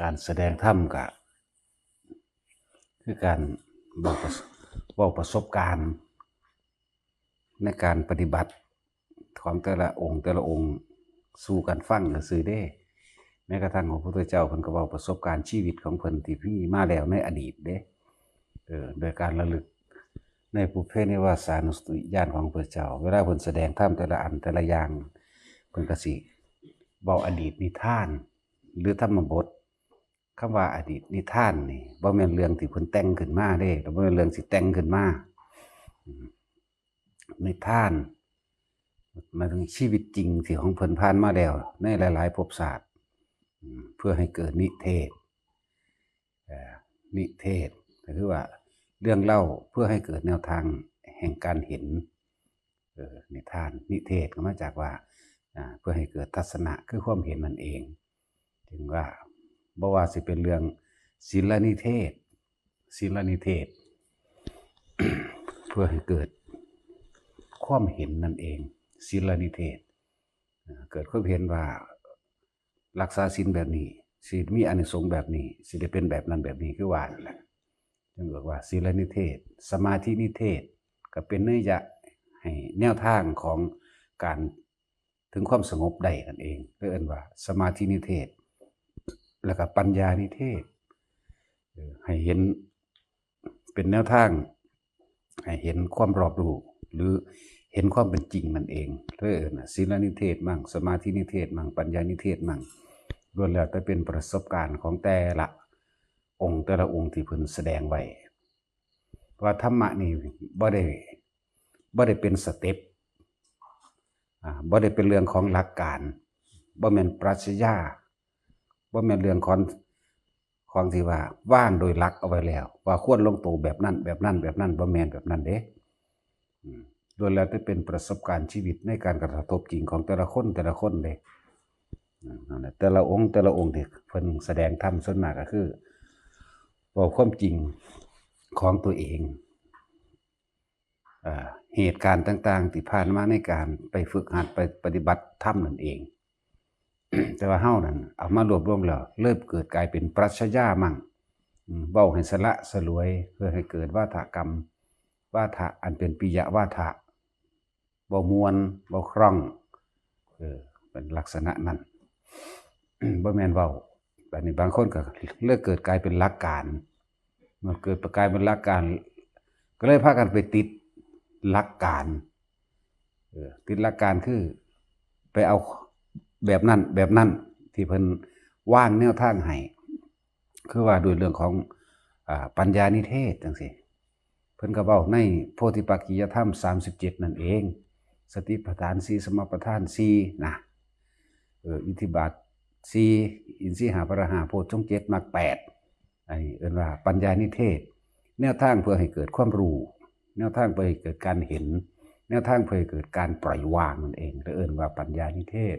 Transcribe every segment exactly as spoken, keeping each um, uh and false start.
การแสดงธรรมก็คือการเว้าประส- เว้าประสบการณ์ ในการปฏิบัติของแต่ละองค์แต่ละองค์สู่กันฟังซื่อๆเด้ แม้กระทั่งพระพุทธเจ้าเพิ่นก็เว้าประสบการณ์ชีวิตของเพิ่นที่มีมาแล้วในอดีตเด้ เออ โดยการระลึกในปุพเพนิวาสานุสติญาณของพระเจ้า เวลาเพิ่นแสดงธรรมแต่ละอันแต่ละอย่าง เพิ่นก็สิเว้าอดีตนิทาน หรือธรรมบท คำว่าอดีตนิทานนี่บ่แม่นเรื่องที่เพิ่นแต่งขึ้นมาเด้ บ่แม่นเรื่องสิแต่งขึ้นมา อืม นิทานหมายถึงชีวิตจริงที่ของเพิ่นผ่านมาแล้วในหลายๆภพชาติ อืม เพื่อให้เกิดนิเทศ เอ่อ นิเทศ ก็คือว่าเรื่องเล่าเพื่อให้เกิดแนวทางแห่งการเห็น เออ นิทาน นิเทศก็มาจากว่า อ่า เพื่อให้เกิดทัศนะคือความเห็นนั่นเอง จึงว่าบ่ว่าสิเป็นเรื่องศีลนิเทศ ศีลนิเทศ เพื่อให้เกิดความเห็นนั่นเอง ศีลนิเทศ อ่า เกิดความเห็นว่ารักษาศีลแบบนี้ สิมีอานิสงส์แบบนี้ สิได้เป็นแบบนั้นแบบนี้ คือว่านั่นแหละ จึงเรียกว่าศีลนิเทศ สมาธินิเทศ ก็เป็นนัยยะให้แนวทางของการถึงความสงบได้นั่นเอง เรียกว่าสมาธินิเทศ แล้วก็ปัญญานิเทศ เออ ให้เห็นเป็นแนวทาง ให้เห็นความรอบรู้ หรือเห็นความเป็นจริงนั่นเอง เรียกว่าศีลนิเทศมั่ง สมาธินิเทศมั่ง ปัญญานิเทศมั่ง ล้วนแล้วแต่เป็นประสบการณ์ของแต่ละองค์แต่ละองค์ที่เพิ่นแสดงไว้ ว่าธรรมะนี่บ่ได้ บ่ได้เป็นสเต็ป อ่า บ่ได้เป็นเรื่องของหลักการ บ่แม่นปรัชญา บ่แม่นเรื่องของ ของที่ว่าวางโดยหลักเอาไว้แล้ว ว่าควรลงตัวแบบนั้น แบบนั้น แบบนั้น บ่แม่นแบบนั้นเด้ อืม ล้วนแล้วแต่เป็นประสบการณ์ชีวิตในการกระทบจริงของแต่ละคน แต่ละคนเด้ อืม นั่นแหละ แต่ละองค์ แต่ละองค์ที่เพิ่นแสดงธรรมส่วนมากก็คือเว้าความจริงของตัวเอง เอ่อ เหตุการณ์ต่างๆที่ผ่านมาในการไปฝึกหัด ไปปฏิบัติธรรมนั่นเอง แต่ว่าเฮานั่นเอามารวบรวมแล้ว เลยเกิดกลายเป็นปรัชญามั่ง อืม เว้าให้สละสลวย เพื่อให้เกิดวาทกรรม วาทะอันเป็นปิยวาทะ บ่ม่วน บ่คล่อง เออ เป็นลักษณะนั้น บ่แม่นเว้า บัดนี้บางคนก็เลยเกิดกลายเป็นหลักการ เมื่อเกิดกลายเป็นหลักการ ก็เลยพากันไปติดหลักการ เออ ติดหลักการคือไปเอาแบบนั้น แบบนั้น ที่เพิ่นวางแนวทางให้ คือว่าด้วยเรื่องของ อ่า ปัญญานิเทศจังซี่ เพิ่นก็เว้าในโพธิปักขิยธรรมสามสิบเจ็ดนั่นเอง สติปัฏฐานสี่ สมปัฏฐานสี่นะ เออ อิทธิบาทสี่ อินทรีย์ห้า พละห้า โพชฌงค์เจ็ด มรรคแปด อันนี้เอิ้นว่าปัญญานิเทศ แนวทางเพื่อให้เกิดความรู้ แนวทางเพื่อให้เกิดการเห็น แนวทางเพื่อให้เกิดการปล่อยวางนั่นเอง ก็เอิ้นว่าปัญญานิเทศ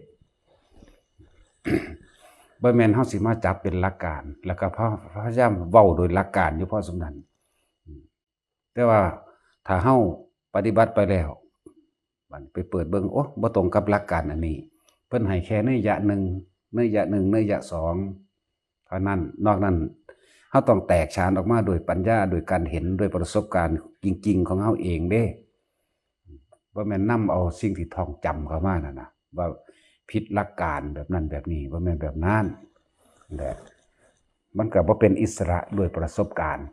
บ่แม่นเฮาสิมาจับเป็นหลักการ แล้วก็พะ- พยายามเว้าโดยหลักการอยู่พอส่ำนั้น แต่ว่าถ้าเฮาปฏิบัติไปแล้ว บัดไปเปิดเบิ่ง โอ้ บ่ตรงกับหลักการอันนี้ เพิ่นให้แค่นัยยะหนึ่ง นัยยะหนึ่ง นัยยะสอง เท่านั้น นอกนั้น เฮาต้องแตกฉานออกมาโดยปัญญา โดยการเห็น โดยประสบการณ์จริงๆของเฮาเองเด้ บ่แม่นนำเอาสิ่งที่ท่องจำเข้ามานั่นนะ ว่าผิดหลักการแบบนั้นแบบนี้ บ่แม่นแบบนั้นแหละ มันก็บ่เป็นอิสระด้วยประสบการณ์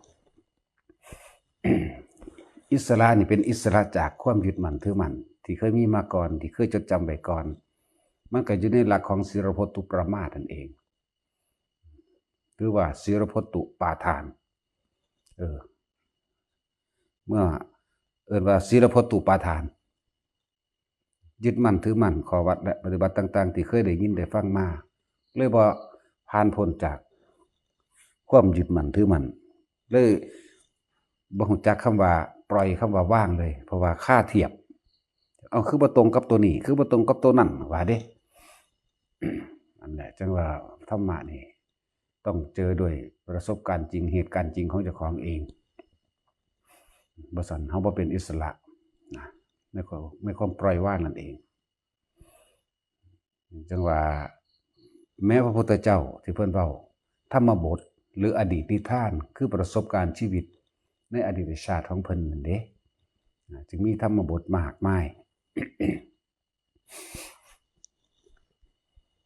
อิสระนี่เป็นอิสระจากความยึดมั่นถือมั่น ที่เคยมีมาก่อน ที่เคยจดจำไว้ก่อน มันก็อยู่ในหลักของศีลพจน์ตุปรามาสนั่นเอง หรือว่าศีลพจน์ตุปาทาน เออ เมื่อเอิ้นว่าศีลพจน์ตุปาทาน ยึดมั่นถือมั่นข้อวัดและปฏิบัติต่างๆที่เคยได้ยินได้ฟังมา เลยบ่ผ่านพ้นจากความยึดมั่นถือมั่น เลยบ่รู้จักคำว่าปล่อย คำว่าวางเลย เพราะว่าคาเทียบ เอา คือบ่ตรงกับตัวนี้ คือบ่ตรงกับตัวนั้น ว่าเด้ อันนี้จั่งว่าธรรมะนี่ต้องเจอด้วยประสบการณ์จริง เหตุการณ์จริงของเจ้าของเอง บ่ซั้นเฮาบ่เป็นอิสระนะ ในความ- ในความปล่อยวางนั่นเอง จั่งว่าแม้พระพุทธเจ้าที่เพิ่นเว้า ธรรมบท หรืออดีตนิทาน คือประสบการณ์ชีวิตในอดีตชาติของเพิ่นนั่นเด้ อ่า จึงมีธรรมบทมากมาย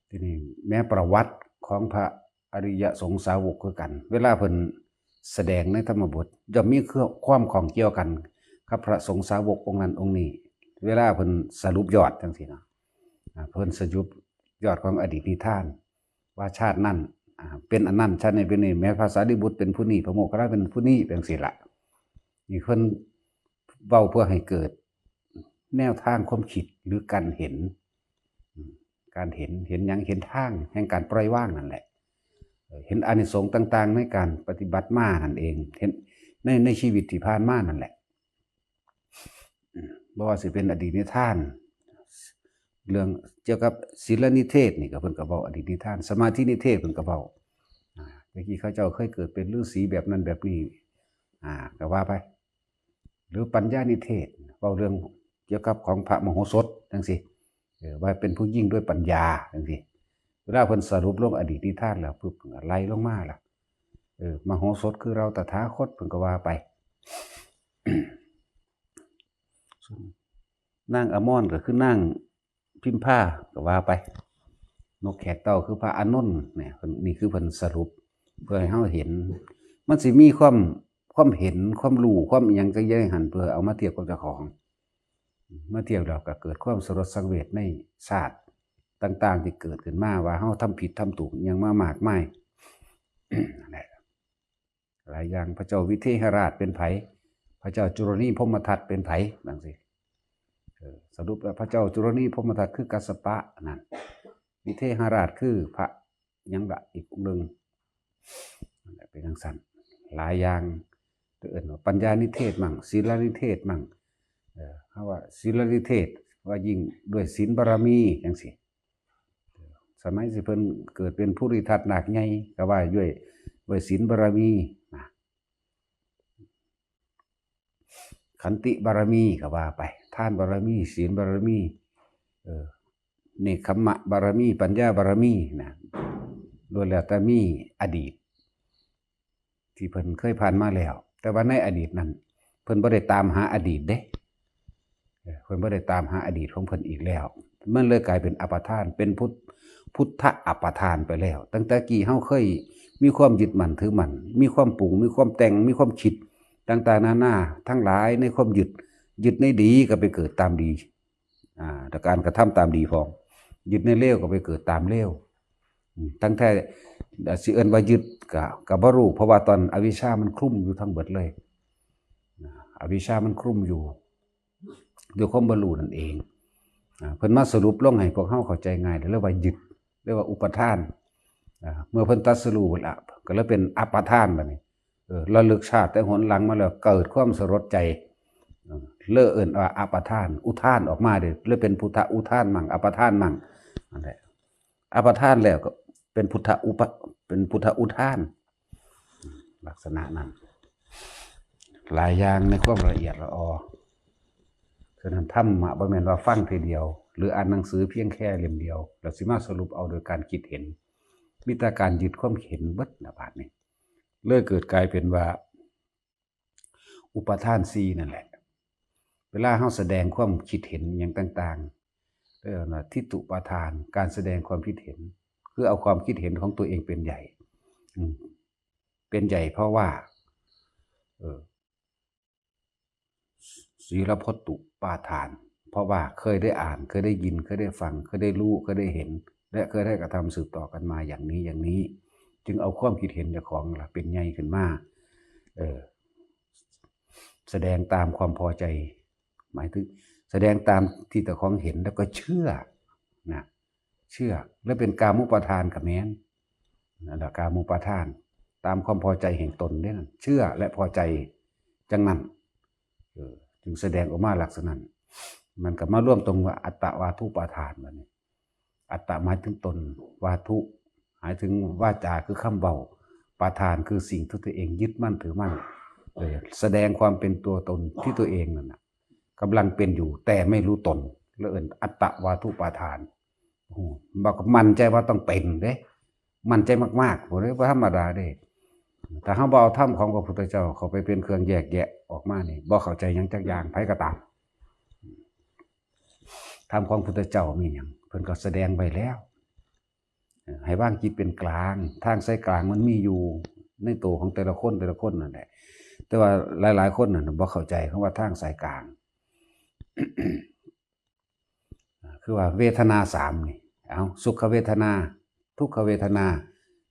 ทีนี้แม้ประวัติของพระอริยสงฆ์สาวกคือกัน เวลาเพิ่นแสดงในธรรมบท ย่อมมีความข้องเกี่ยวกันกับพระสงฆ์สาวกองค์นั้นองค์นี้ เวลาเพิ่นสรุปยอดจังซี้นะ อ่า เพิ่นสรุปยอดของอดีตนิทาน ว่าชาตินั้น อ่า เป็นอันนั้น ชาตินี้เป็นนี่ แม้พระสารีบุตรเป็นผู้นี้ พระโมคคัลลาเป็นผู้นี้ เป็นสิละ นี่เพิ่นเว้าเพื่อให้เกิดแนวทางความคิดหรือการเห็น อืม การเห็น เห็นหยัง เห็นทางแห่งการปล่อยวางนั่นแหละ เอ่อ เห็นอานิสงส์ต่างๆ ในการปฏิบัติมานั่นเอง เห็นใน ในชีวิตที่ผ่านมานั่นแหละ อืม บ่ว่าสิเป็นอดีตนิทาน เรื่องเกี่ยวกับศีลนิเทศนี่ก็เพิ่นก็เว้าอดีตนิทาน สมาธินิเทศเพิ่นก็เว้า อ่า แต่กี้เขาเจ้าเคยเกิดเป็นฤาษีแบบนั้นแบบนี้ อ่า ก็ว่าไป หรือปัญญานิเทศ เว้าเรื่องเกี่ยวกับของพระมโหสถจังซี้ เออ ว่าเป็นผู้ยิ่งด้วยปัญญาจังซี้ เวลาเพิ่นสรุปลงอดีตนิทานแล้วปุ๊บ ก็ไล่ลงมาล่ะ เออ มโหสถคือเราตถาคต เพิ่นก็ว่าไป นางอมรก็คือนางพิมพา ก็ว่าไป นกแขกเต้าคือพระอานนท์เนี่ย เพิ่น นี่คือเพิ่นสรุป เพื่อให้เฮาเห็น มันสิมีความ ความเห็น ความรู้ ความอิหยังจักอย่างหั่น เพื่อเอามาเทียบกับเจ้าของ มาเทียบแล้วก็เกิดความสลดสังเวชในชาติต่างๆ ที่เกิดขึ้นมา ว่าเฮาทำผิดทำถูกอิหยังมามากมาย นั่นแหละ หลายอย่าง พระเจ้าวิเทหราชเป็นไผ พระเจ้าจุลนีพรหมทัตเป็นไผ จังซี้ เออ สรุปแล้วพระเจ้าจุลนีพรหมทัตคือกัสสปะนั่น วิเทหราชคือพระหยังละอีกองค์หนึ่ง นั่นแหละ เป็นจังซั่น หลายอย่าง เอิ้นว่าปัญญานิเทศมั่ง ศีลนิเทศมั่ง เออ เฮาว่าศีลนิเทศ ว่ายิ่งด้วยศีลบารมีจังซี้ สมัยสิเพิ่นเกิดเป็นภูริทัตนาคใหญ่ ก็ว่าด้วย ด้วยศีลบารมีนะ ขันติบารมีก็ว่าไป ทานบารมี ศีลบารมี เออ เนกขัมมะบารมี ปัญญาบารมีนะ ล้วนแล้วแต่มีอดีต ที่เพิ่นเคยผ่านมาแล้ว แต่ว่าในอดีตนั้น เพิ่นบ่ได้ตามหาอดีตเด้ เออ เพิ่นบ่ได้ตามหาอดีตของเพิ่นอีกแล้ว มันเลยกลายเป็นอัปทาน เป็นพุทธ พุทธอัปทานไปแล้ว ตั้งแต่กี้เฮาเคยมีความยึดมั่นถือมั่น มีความปรุง มีความแต่ง มีความคิดต่างๆ นานาทั้งหลายในความยึด ยึดในดีก็ไปเกิดตามดี อ่า แต่การกระทำตามดีพร้อม ยึดในเลวก็ไปเกิดตามเลว อืม ตั้งแต่ สิเอิ้นว่ายึดก็ ก็บ่รู้ เพราะว่าตอนอวิชชามันคลุมอยู่ทั้งเบิดเลย นะ อวิชชามันคลุมอยู่ ด้วยความบ่รู้นั่นเอง อ่า เพิ่นมาสรุปลงให้พวกเฮาเข้าใจง่าย เรียกว่ายึด เรียกว่าอุปทาน อ่า เมื่อเพิ่นตรัสรู้ละ ก็เลยเป็นอัปทานบัดนี้ เออ ระลึกชาติแต่หนหลังมาแล้ว เกิดความสลดใจ เออ เลยเอิ้นว่าอัปทาน อุทานออกมาเด้ เลยเป็นพุทธอุทานมั่ง อัปทานมั่ง นั่นแหละ อัปทานแล้วก็เป็นพุทธอุป เป็นพุทธอุทาน ลักษณะนั้น หลายอย่างในความละเอียดละออ ฉะนั้นธรรมะบ่แม่นว่าฟังทีเดียว หรืออ่านหนังสือเพียงแค่เล่มเดียว แล้วสิมาสรุปเอาโดยการคิดเห็น มีแต่การยึดความเห็นเบิดนะบาดนี้ เลยเกิดกลายเป็นว่า อุปาทานสี่นั่นแหละ เวลาเฮาแสดงความคิดเห็นอย่างต่างๆ เรียกว่าทิฏฐุปาทาน การแสดงความคิดเห็น คือเอาความคิดเห็นของตัวเองเป็นใหญ่ อืม เป็นใหญ่เพราะว่า เออ ศีลพจตุปาทาน เพราะว่าเคยได้อ่าน เคยได้ยิน เคยได้ฟัง เคยได้รู้ เคยได้เห็น และเคยได้กระทำสืบต่อกันมาอย่างนี้ อย่างนี้ จึงเอาความคิดเห็นเจ้าของล่ะเป็นใหญ่ขึ้นมา เออ แสดงตามความพอใจ หมายถึงแสดงตามที่เจ้าของเห็นแล้วก็เชื่อนะ เชื่อ และเป็นกามุปาทานก็แม่น นั่นแหละ กามุปาทาน ตามความพอใจแห่งตนเด้นั่น เชื่อและพอใจจังนั้น เออ จึงแสดงออกมาลักษณะนั้น มันก็มารวมตรงว่าอัตตวาทุปาทานบัดนี้ อัตตะหมายถึงตน วาทุ หมายถึงวาจาคือคำเว้า ปาทานคือสิ่งที่ตัวเองยึดมั่นถือมั่น เออ แสดงความเป็นตัวตนที่ตัวเองนั่นน่ะ กำลังเป็นอยู่แต่ไม่รู้ตน แล้วเอิ้นอัตตวาทุปาทาน โอ้โห บอกมั่นใจว่าต้องเป็นเด้ มั่นใจมากๆ บ่ได้ บ่ธรรมดาเด้ ถ้าเฮาบ่เอาธรรมของพระพุทธเจ้าเข้าไปเป็นเครื่องแยกแยะออกมานี่ บ่เข้าใจหยังจักอย่าง ไผก็ตาม ธรรมของพุทธเจ้ามีหยัง เพิ่นก็แสดงไว้แล้ว เอ่อ ให้วางจิตเป็นกลาง ทางสายกลางมันมีอยู่ในตัวของแต่ละคน แต่ละคนนั่นแหละ แต่ว่าหลายๆ คนนั่นน่ะบ่เข้าใจคำว่าทางสายกลาง คือว่าเวทนาสามนี่ เอา สุขเวทนา ทุกขเวทนา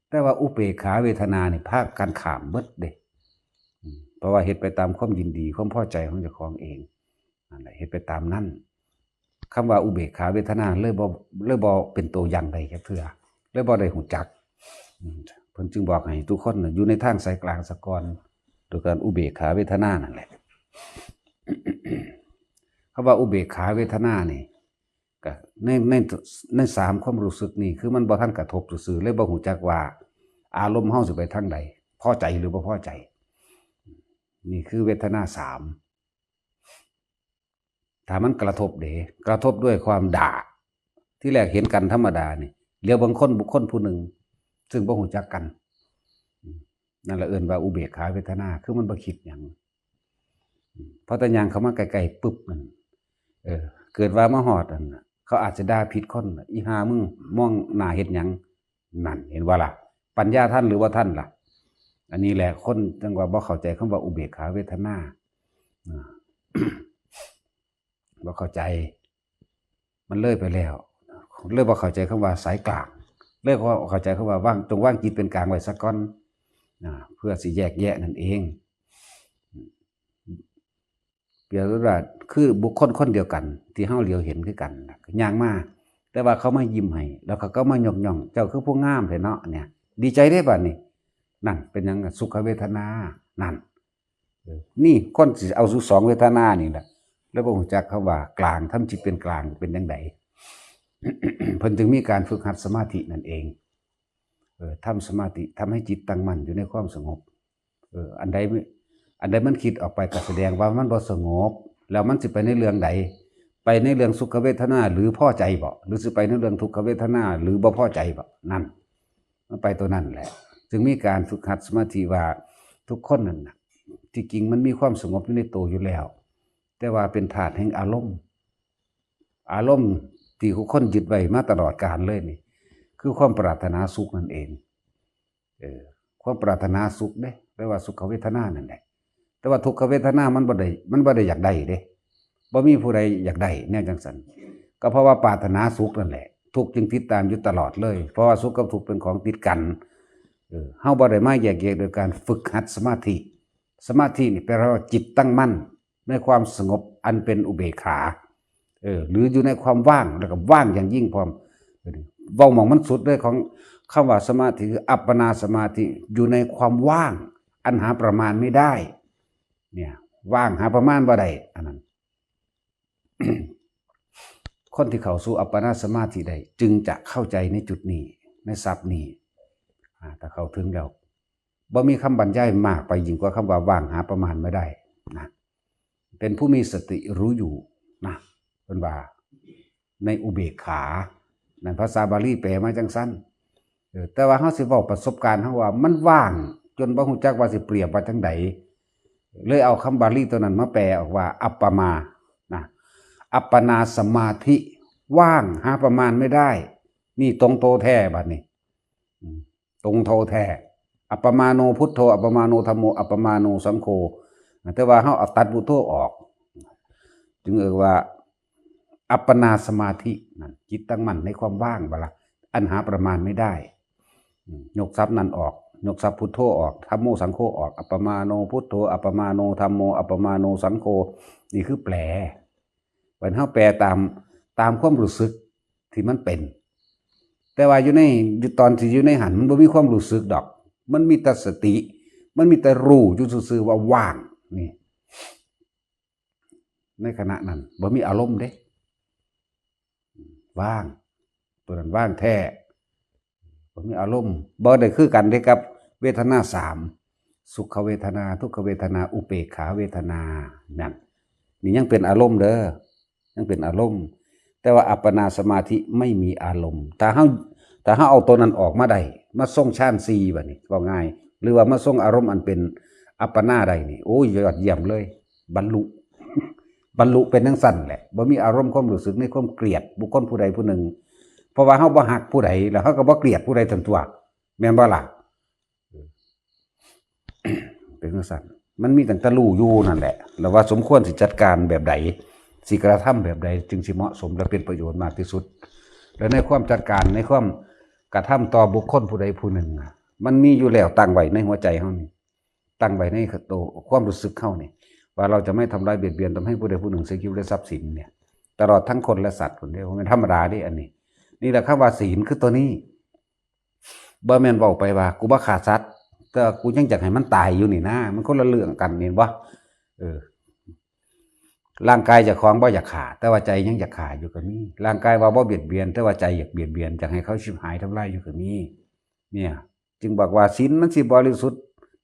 แต่ว่าอุเบกขาเวทนานี่พากันข้ามเบิดเด้ อืม เพราะว่าเฮ็ดไปตามความยินดี ความพอใจของเจ้าของเอง นั่นแหละ เฮ็ดไปตามนั้น คำว่าอุเบกขาเวทนาเลยบ่ เลยบ่เป็นตัวอย่างได้จักเทื่อ เลยบ่ได้ฮู้จัก อืม เพิ่นจึงบอกให้ทุกคนน่ะอยู่ในทางสายกลางซะก่อน โดยการอุเบกขาเวทนานั่นแหละ คำว่าอุเบกขาเวทนานี่ ก็ใน ใน ในสามความรู้สึกนี่ คือมันบ่ทันกระทบซื่อๆ เลยบ่ฮู้จักว่าอารมณ์เฮาสิไปทางใด พอใจหรือบ่พอใจ นี่คือเวทนาสาม ถ้ามันกระทบเด้ กระทบด้วยความด่า ที่แรกเห็นกันธรรมดานี่ เหลียวเบิ่งคนบุคคลผู้หนึ่ง ซึ่งบ่ฮู้จักกัน อืม นั่นแหละเอิ้นว่าอุเบกขาเวทนา คือมันบ่คิดหยัง อืม พอแต่ย่างเข้ามาใกล้ๆ ปึ๊บนั่น เออ เกิดว่ามาฮอดนั่นน่ะ เขาอาจจะด่าผิดคนน่ะ "อีห่ามึงมองหน้าเฮ็ดหยัง?" นั่น เห็นบ่ล่ะ ปัญญาทันหรือบ่ทันล่ะ อันนี้แหละคนจั่งว่าบ่เข้าใจคำว่าอุเบกขาเวทนา อ่า บ่เข้าใจ มันเลยไปแล้ว เลยบ่เข้าใจคำว่าสายกลาง เลยบ่เข้าใจคำว่าวาง จงวางจิตเป็นกลางไว้ซะก่อน อ่า เพื่อสิแยกแยะนั่นเอง เปรียบว่าคือบุคคลคนเดียวกัน ที่เฮาเหลียวเห็นคือกันน่ะ ย่างมา แต่ว่าเขามายิ้มให้ แล้วเขาก็มายกย่อง "เจ้าคือผู้งามแท้เนาะ" เนี่ย ดีใจเด้บัดนี้ นั่น เป็นหยัง สุขเวทนา นั่น เออ นี่คนสิเอาสู่สองเวทนานี่แหละ แล้วบ่ฮู้จักคำว่ากลาง ทำจิตเป็นกลางเป็นจั่งใด เพิ่นจึงมีการฝึกหัดสมาธินั่นเอง เออ ทำสมาธิ ทำให้จิตตั้งมั่นอยู่ในความสงบ เออ อันใดไม่ อันใดมันคิดออกไปก็แสดงว่ามันบ่สงบ แล้วมันสิไปในเรื่องใด ไปในเรื่องสุขเวทนาหรือพอใจบ่ หรือสิไปในเรื่องทุกขเวทนาหรือบ่พอใจบ่ นั่น มันไปตัวนั้นแหละ จึงมีการฝึกหัดสมาธิว่าทุกคนนั่นน่ะ ที่จริงมันมีความสงบอยู่ในตัวอยู่แล้ว แต่ว่าเป็นธาตุแห่งอารมณ์ อารมณ์ที่ทุกคนยึดไว้มาตลอดกาลเลยนี่ คือความปรารถนาสุขนั่นเอง เออ ความปรารถนาสุขเด้ เรียกว่าสุขเวทนานั่นแหละ แต่ว่าทุกขเวทนามันบ่ได้ มันบ่ได้อยากได้เด้ บ่มีผู้ใดอยากได้แนวจั่งซั้น ก็เพราะว่าปรารถนาสุขนั่นแหละ ทุกข์จึงติดตามอยู่ตลอดเลย เพราะว่าสุขกับทุกข์เป็นของติดกัน เออ เฮาบ่ได้มาแยกแยะโดยการฝึกหัดสมาธิ สมาธินี่แปลว่าจิตตั้งมั่นในความสงบอันเป็นอุเบกขา เออ หรืออยู่ในความว่าง แล้วก็ว่างอย่างยิ่งพร้อม เว้าหม่องมันสุดเลยของคำว่าสมาธิ คืออัปปนาสมาธิ อยู่ในความว่าง อันหาประมาณไม่ได้ เนี่ย ว่างหาประมาณบ่ได้ อันนั้น คนที่เข้าสู่อัปปนาสมาธิได้ จึงจะเข้าใจในจุดนี้ ในศัพท์นี้ อ่า ถ้าเข้าถึงแล้ว บ่มีคำบรรยายมากไปยิ่งกว่าคำว่าว่างหาประมาณไม่ได้นะ เป็นผู้มีสติรู้อยู่นะ เพิ่นว่า ในอุเบกขา นั่นภาษาบาลีแปลมาจั่งซั้น เออ แต่ว่าเฮาสิเว้าประสบการณ์เฮาว่ามันว่างจนบ่ฮู้จักว่าสิเปรียบว่าจั่งใด เลยเอาคำบาลีตัวนั้นมาแปลออกว่า อัปปมา นะ อัปปนาสมาธิ ว่างหาประมาณไม่ได้ นี่ตรงโตแท้บัดนี้ อืม ตรงโตแท้ อัปปมาโนพุทโธ อัปปมาโนธัมโม อัปปมาโนสังโฆ แต่ว่าเฮาเอาตัดพุทโธออก จึงเอ่ยว่า อัปปนาสมาธิ นั่น จิตตั้งมั่นในความว่างบ่ล่ะ อันหาประมาณไม่ได้ อืม ยกศัพท์นั่นออก ยกศัพท์พุทโธออก ธัมโมสังโฆออก อัปปมาโนพุทโธ อัปปมาโนธัมโม อัปปมาโนสังโฆ นี่คือแปล บัดเฮาแปลตาม ตามความรู้สึกที่มันเป็น แต่ว่าอยู่ใน อยู่ตอนที่อยู่ในหั้น มันบ่มีความรู้สึกดอก มันมีแต่สติ มันมีแต่รู้อยู่ซื่อๆว่าว่าง นี่ ในขณะนั้น บ่มีอารมณ์เด้ ว่าง ตัวนั้นว่างแท้ บ่มีอารมณ์ บ่ได้คือกันเด้กับเวทนาสาม สุขเวทนา ทุกขเวทนา อุเบกขาเวทนา นั่น นี่ยังเป็นอารมณ์เด้อ ยังเป็นอารมณ์ แต่ว่าอัปปนาสมาธิไม่มีอารมณ์ ถ้าเฮา ถ้าเฮาเอาตัวนั้นออกมาได้ มาทรงฌานสี่บัดนี้ เว้าง่าย หรือว่ามาทรงอารมณ์อันเป็นอัปปนาได้นี่ โอ้ย ยอดเยี่ยมเลย บรรลุ บรรลุเป็นจั่งซั้นแหละ บ่มีอารมณ์ความรู้สึกในความเกลียดบุคคลผู้ใดผู้หนึ่ง เพราะว่าเฮาบ่ฮักผู้ใด แล้วเฮาก็บ่เกลียดผู้ใดซั่นตั่ว แม่นบ่ล่ะ เป็นจั่งซั้น มันมีตั้งแต่รู้อยู่นั่นแหละ แล้วว่าสมควรสิจัดการแบบใด สิกระทำแบบใด จึงสิเหมาะสมและเป็นประโยชน์มากที่สุด และในความจัดการ ในความกระทำต่อบุคคลผู้ใดผู้หนึ่งอะ มันมีอยู่แล้วตั้งไว้ในหัวใจเฮานี่ ตั้งไว้ในตัวความรู้สึกเฮานี่ ว่าเราจะไม่ทำร้ายเบียดเบียนทำให้ผู้ใดผู้หนึ่งเสียชีวิตและทรัพย์สินเนี่ย ตลอดทั้งคนและสัตว์พุ้นเด้ บ่แม่นธรรมดาเด้อันนี้ นี่แหละคำว่าศีลคือตัวนี้ บ่แม่นเว้าไปว่า กูบ่ฆ่าสัตว์ แต่กูยังอยากให้มันตายอยู่นี่นะ มันคนละเรื่องกัน เห็นบ่ เออ ร่างกายเจ้าของบ่อยากฆ่า แต่ว่าใจยังอยากฆ่าอยู่ก็มี ร่างกายว่าบ่เบียดเบียน แต่ว่าใจอยากเบียดเบียน อยากให้เขาฉิบหายทำลายอยู่ก็มี เนี่ย จึงบอกว่าศีลมันสิบริสุทธิ์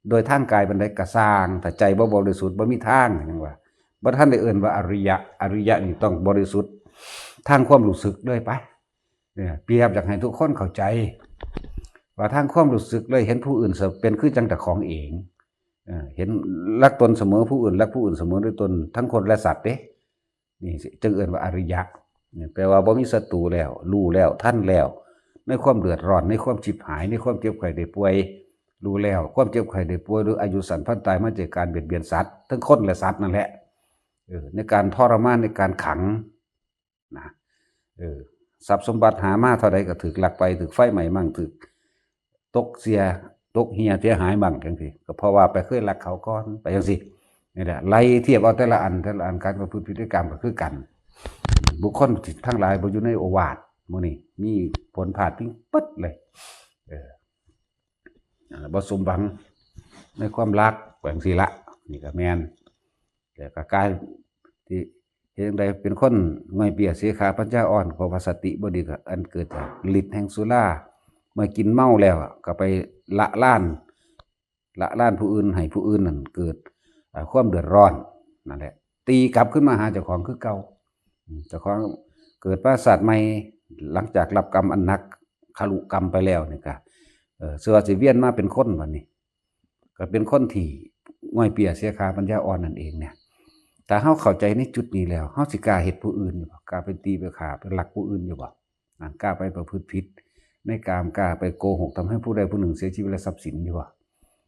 โดยทางกายปานใดก็ซ่าง ถ้าใจบ่บริสุทธิ์บ่มีทาง หยังว่า บ่ทันได้เอิ้นว่าอริยะ อริยะนี่ต้องบริสุทธิ์ทางความรู้สึกเลยไป เนี่ย เปรียบอยากให้ทุกคนเข้าใจ ว่าทางความรู้สึกเลยเห็นผู้อื่นเป็นคือจั่งเจ้าของเอง เออ เห็นรักตนเสมอผู้อื่น รักผู้อื่นเสมอด้วยตน ทั้งคนและสัตว์เด้ นี่สิ จึงเอิ้นว่าอริยะ เนี่ย แปลว่าบ่มีศัตรูแล้ว รู้แล้ว ทันแล้ว ในความเดือดร้อน ในความฉิบหาย ในความเจ็บไข้ได้ป่วย รู้แล้ว ความเจ็บไข้ได้ป่วย หรืออายุสั้นพลันตายมาจากการเบียดเบียนสัตว์ ทั้งคนและสัตว์นั่นแหละ เออ ในการทรมาน ในการขัง นะ เออ ทรัพย์สมบัติหามาเท่าใดก็ถูกลักไป ถูกไฟไหม้มั่ง ถูกตกเสีย ตกเหี่ยเสียหายมั่งจั่งซี้ ก็เพราะว่าไปเคยลักเขาก่อน ไปจั่งซี้ นี่แหละ ไล่เทียบเอาแต่ละอัน แต่ละอัน การประพฤติพฤติกรรมก็คือกัน บุคคลทั้งหลายบ่อยู่ในโอวาทหมู่นี้ มีผลพลาดพิงเบิดเลย เออ นั่นแหละ บ่สมหวังในความรัก ว่าจั่งซี้ละ นี่ก็แม่น แต่ก็กลายที่เฮ็ดจั่งใดเป็นคนง่อยเปี้ยเสียขาปัญญาอ่อน เพราะว่าสติบ่ดี ก็อันเกิดจากฤทธิ์แห่งสุรา เมื่อกินเมาแล้วก็ไปละลาน ละลานผู้อื่น ให้ผู้อื่นนั่นเกิด อ่า ความเดือดร้อน นั่นแหละ ตีกลับขึ้นมาหาเจ้าของคือเก่า อืม เจ้าของเกิดมาชาติใหม่ หลังจากรับกรรมอันหนัก คารุกรรมไปแล้วนี่ก็ เอ่อ เชื่อว่าสิเวียนมาเป็นคนบัดนี้ ก็เป็นคนที่ง่อยเปี้ยเสียขาปัญญาอ่อนนั่นเองเนี่ย ถ้าเฮาเข้าใจในจุดนี้แล้ว เฮาสิกล้าเฮ็ดผู้อื่นอยู่บ่ กล้าไปตีไปฆ่าไปลักผู้อื่นอยู่บ่ อ่ะ กล้าไปประพฤติผิดในกาม กล้าไปโกหกทำให้ผู้ใดผู้หนึ่งเสียชีวิตและทรัพย์สินอยู่บ่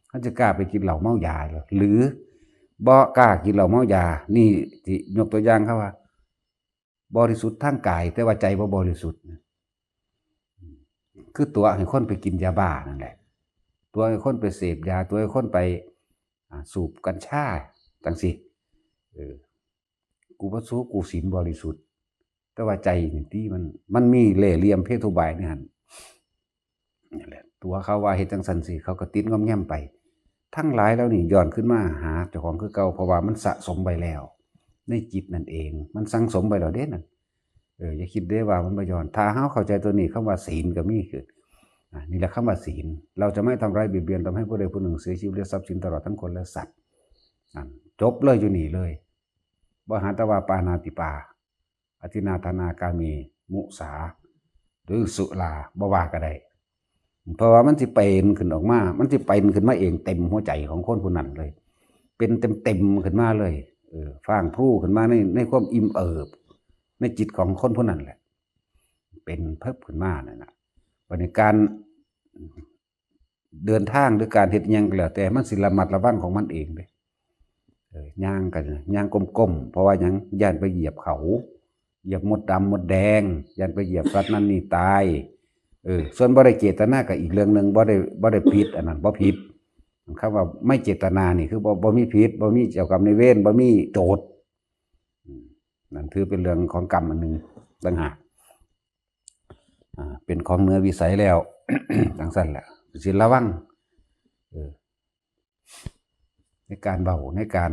เฮาจะกล้าไปกินเหล้าเมายาเหรอ หรือบ่กล้ากินเหล้าเมายา นี่สิยกตัวอย่างครับว่า บริสุทธิ์ทางกาย แต่ว่าใจบ่บริสุทธิ์นะ คือตั๋วให้คนไปกินยาบ้านั่นแหละ ตั๋วให้คนไปเสพยา ตั๋วให้คนไป อ่า สูบกัญชา จั่งซี้ เออ กูบ่สูบ กูศีลบริสุทธิ์ แต่ว่าใจนี่ติมัน มันมีเล่ห์เหลี่ยมเพทุบายในหั่น นั่นแหละ ตั๋วเขาว่าเฮ็ดจั่งซั้นสิ เขาก็ติดงอมแงมไป ทั้งหลายเหล่านี้ย้อนขึ้นมาหาเจ้าของคือเก่า เพราะว่ามันสะสมไว้แล้ว ในจิตนั่นเอง มันสั่งสมไว้แล้วเด้นั่น เออ อย่าคิดเด้ว่ามันบ่ย้อน ถ้าเฮาเข้าใจตัวนี้ คำว่าศีลก็มีคือ อ่ะ นี่แหละคำว่าศีล เราจะไม่ทำร้ายเบียดเบียนทำให้ผู้ใดผู้หนึ่งเสียชีวิตและทรัพย์สินตลอดทั้งคนและสัตว์ นั่น จบเลยอยู่นี่เลย บ่หาแต่ว่าปาณาติปา อทินนาทานากาเม มุสา หรือสุรา บ่ว่าก็ได้ เพราะว่ามันสิเป็นขึ้นออกมา มันสิเป็นขึ้นมาเองเต็มหัวใจของคนผู้นั้นเลย เป็นเต็มๆขึ้นมาเลย เออ ฟ้างพรูขึ้นมาใน ในความอิ่มเอิบ ในจิตของคนผู้นั้นแหละ เป็นเพิบขึ้นมานั่นน่ะ บัดนี้การเดินทางหรือการเฮ็ดอิหยังก็แล้วแต่ มันสิระมัดระวังของมันเองเด้ เออ ย่างกัน ย่างก้มๆ เพราะว่าหยัง ย้านไปเหยียบเขา เหยียบมดดำมดแดง ย้านไปเหยียบสัตว์นั่นนี่ตาย เออ ส่วนบ่ได้เจตนาก็อีกเรื่องหนึ่ง บ่ได้ บ่ได้ผิด อันนั้นบ่ผิด คำว่าไม่เจตนานี่คือบ่ บ่มีผิด บ่มีเจ้ากรรมนายเวร บ่มีโจทก์ อืม นั่นถือเป็นเรื่องของกรรมอันหนึ่งต่างหาก อ่า เป็นของเหนือวิสัยแล้ว จั่งซั้นแหละ สิระวัง เออ ในการเว้า ในการ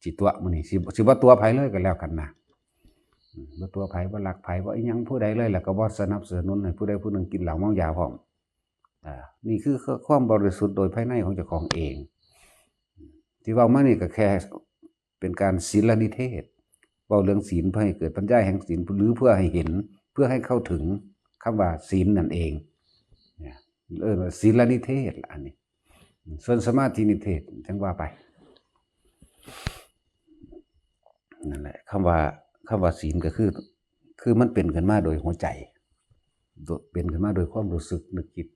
สิตั๋วมื้อนี้ สิ สิบ่ตั๋วไผเลยก็แล้วกันนะ อืม บ่ตั๋วไผ บ่ลักไผ บ่อิหยังผู้ใดเลย แล้วก็บ่สนับสนุนให้ผู้ใดผู้หนึ่งกินเหล้าเมายาพร้อม อ่า นี่คือความบริสุทธิ์โดยภายในของเจ้าของเอง ที่เว้ามานี่ก็แค่เป็นการศีลนิเทศ เว้าเรื่องศีลเพื่อให้เกิดปัญญาแห่งศีล หรือเพื่อให้เห็น เพื่อให้เข้าถึงคำว่าศีลนั่นเอง เออศีลนิเทศล่ะอันนี้ ส่วนสมาธินิเทศจั่งว่าไป นั่นแหละ คำว่า คำว่าศีลก็คือ คือมันเป็นขึ้นมาโดยหัวใจ เป็นขึ้นมาโดยความรู้สึกนึกคิด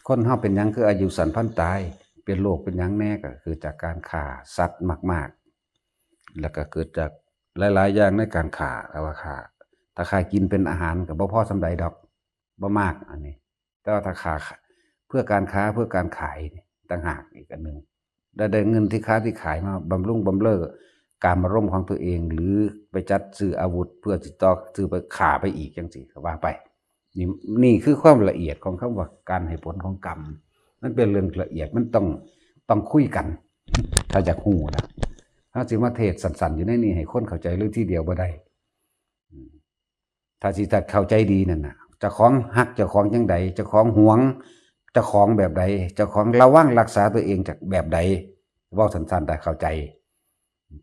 คนเฮาเป็นหยังคืออายุสั้นพันตาย เป็นโรคเป็นหยังแน่ ก็คือจากการฆ่าสัตว์มากๆ แล้วก็เกิดจากหลายๆอย่างในการฆ่า ถ้าว่าฆ่า ถ้าฆ่ากินเป็นอาหารก็บ่พอส่ำใดดอก บ่มาก อันนี้ แต่ว่าถ้าฆ่าเพื่อการค้า เพื่อการขายนี่ต่างหากอีกอันหนึ่ง ได้ ได้เงินที่ค้าที่ขายมาบำรุงบำเรอกามารมณ์ของตัวเอง หรือไปจัดซื้ออาวุธเพื่อสิต่อ ซื้อไปฆ่าไปอีกจั่งซี้ ก็ว่าไป นี่ นี่คือความละเอียดของคำว่าการให้ผลของกรรม มันเป็นเรื่องละเอียด มันต้อง ต้องคุยกัน ถ้าอยากฮู้นะ เฮาสิมาเทศน์สั้นๆ อยู่ในนี้ให้คนเข้าใจเลยทีเดียวบ่ได้ อืม ถ้าสิ ถ้าเข้าใจดีนั่นน่ะ เจ้าของฮักเจ้าของจั่งใด เจ้าของหวงเจ้าของแบบใด เจ้าของระวังรักษาตัวเองจากแบบใด เว้าสั้นๆ ถ้าเข้าใจ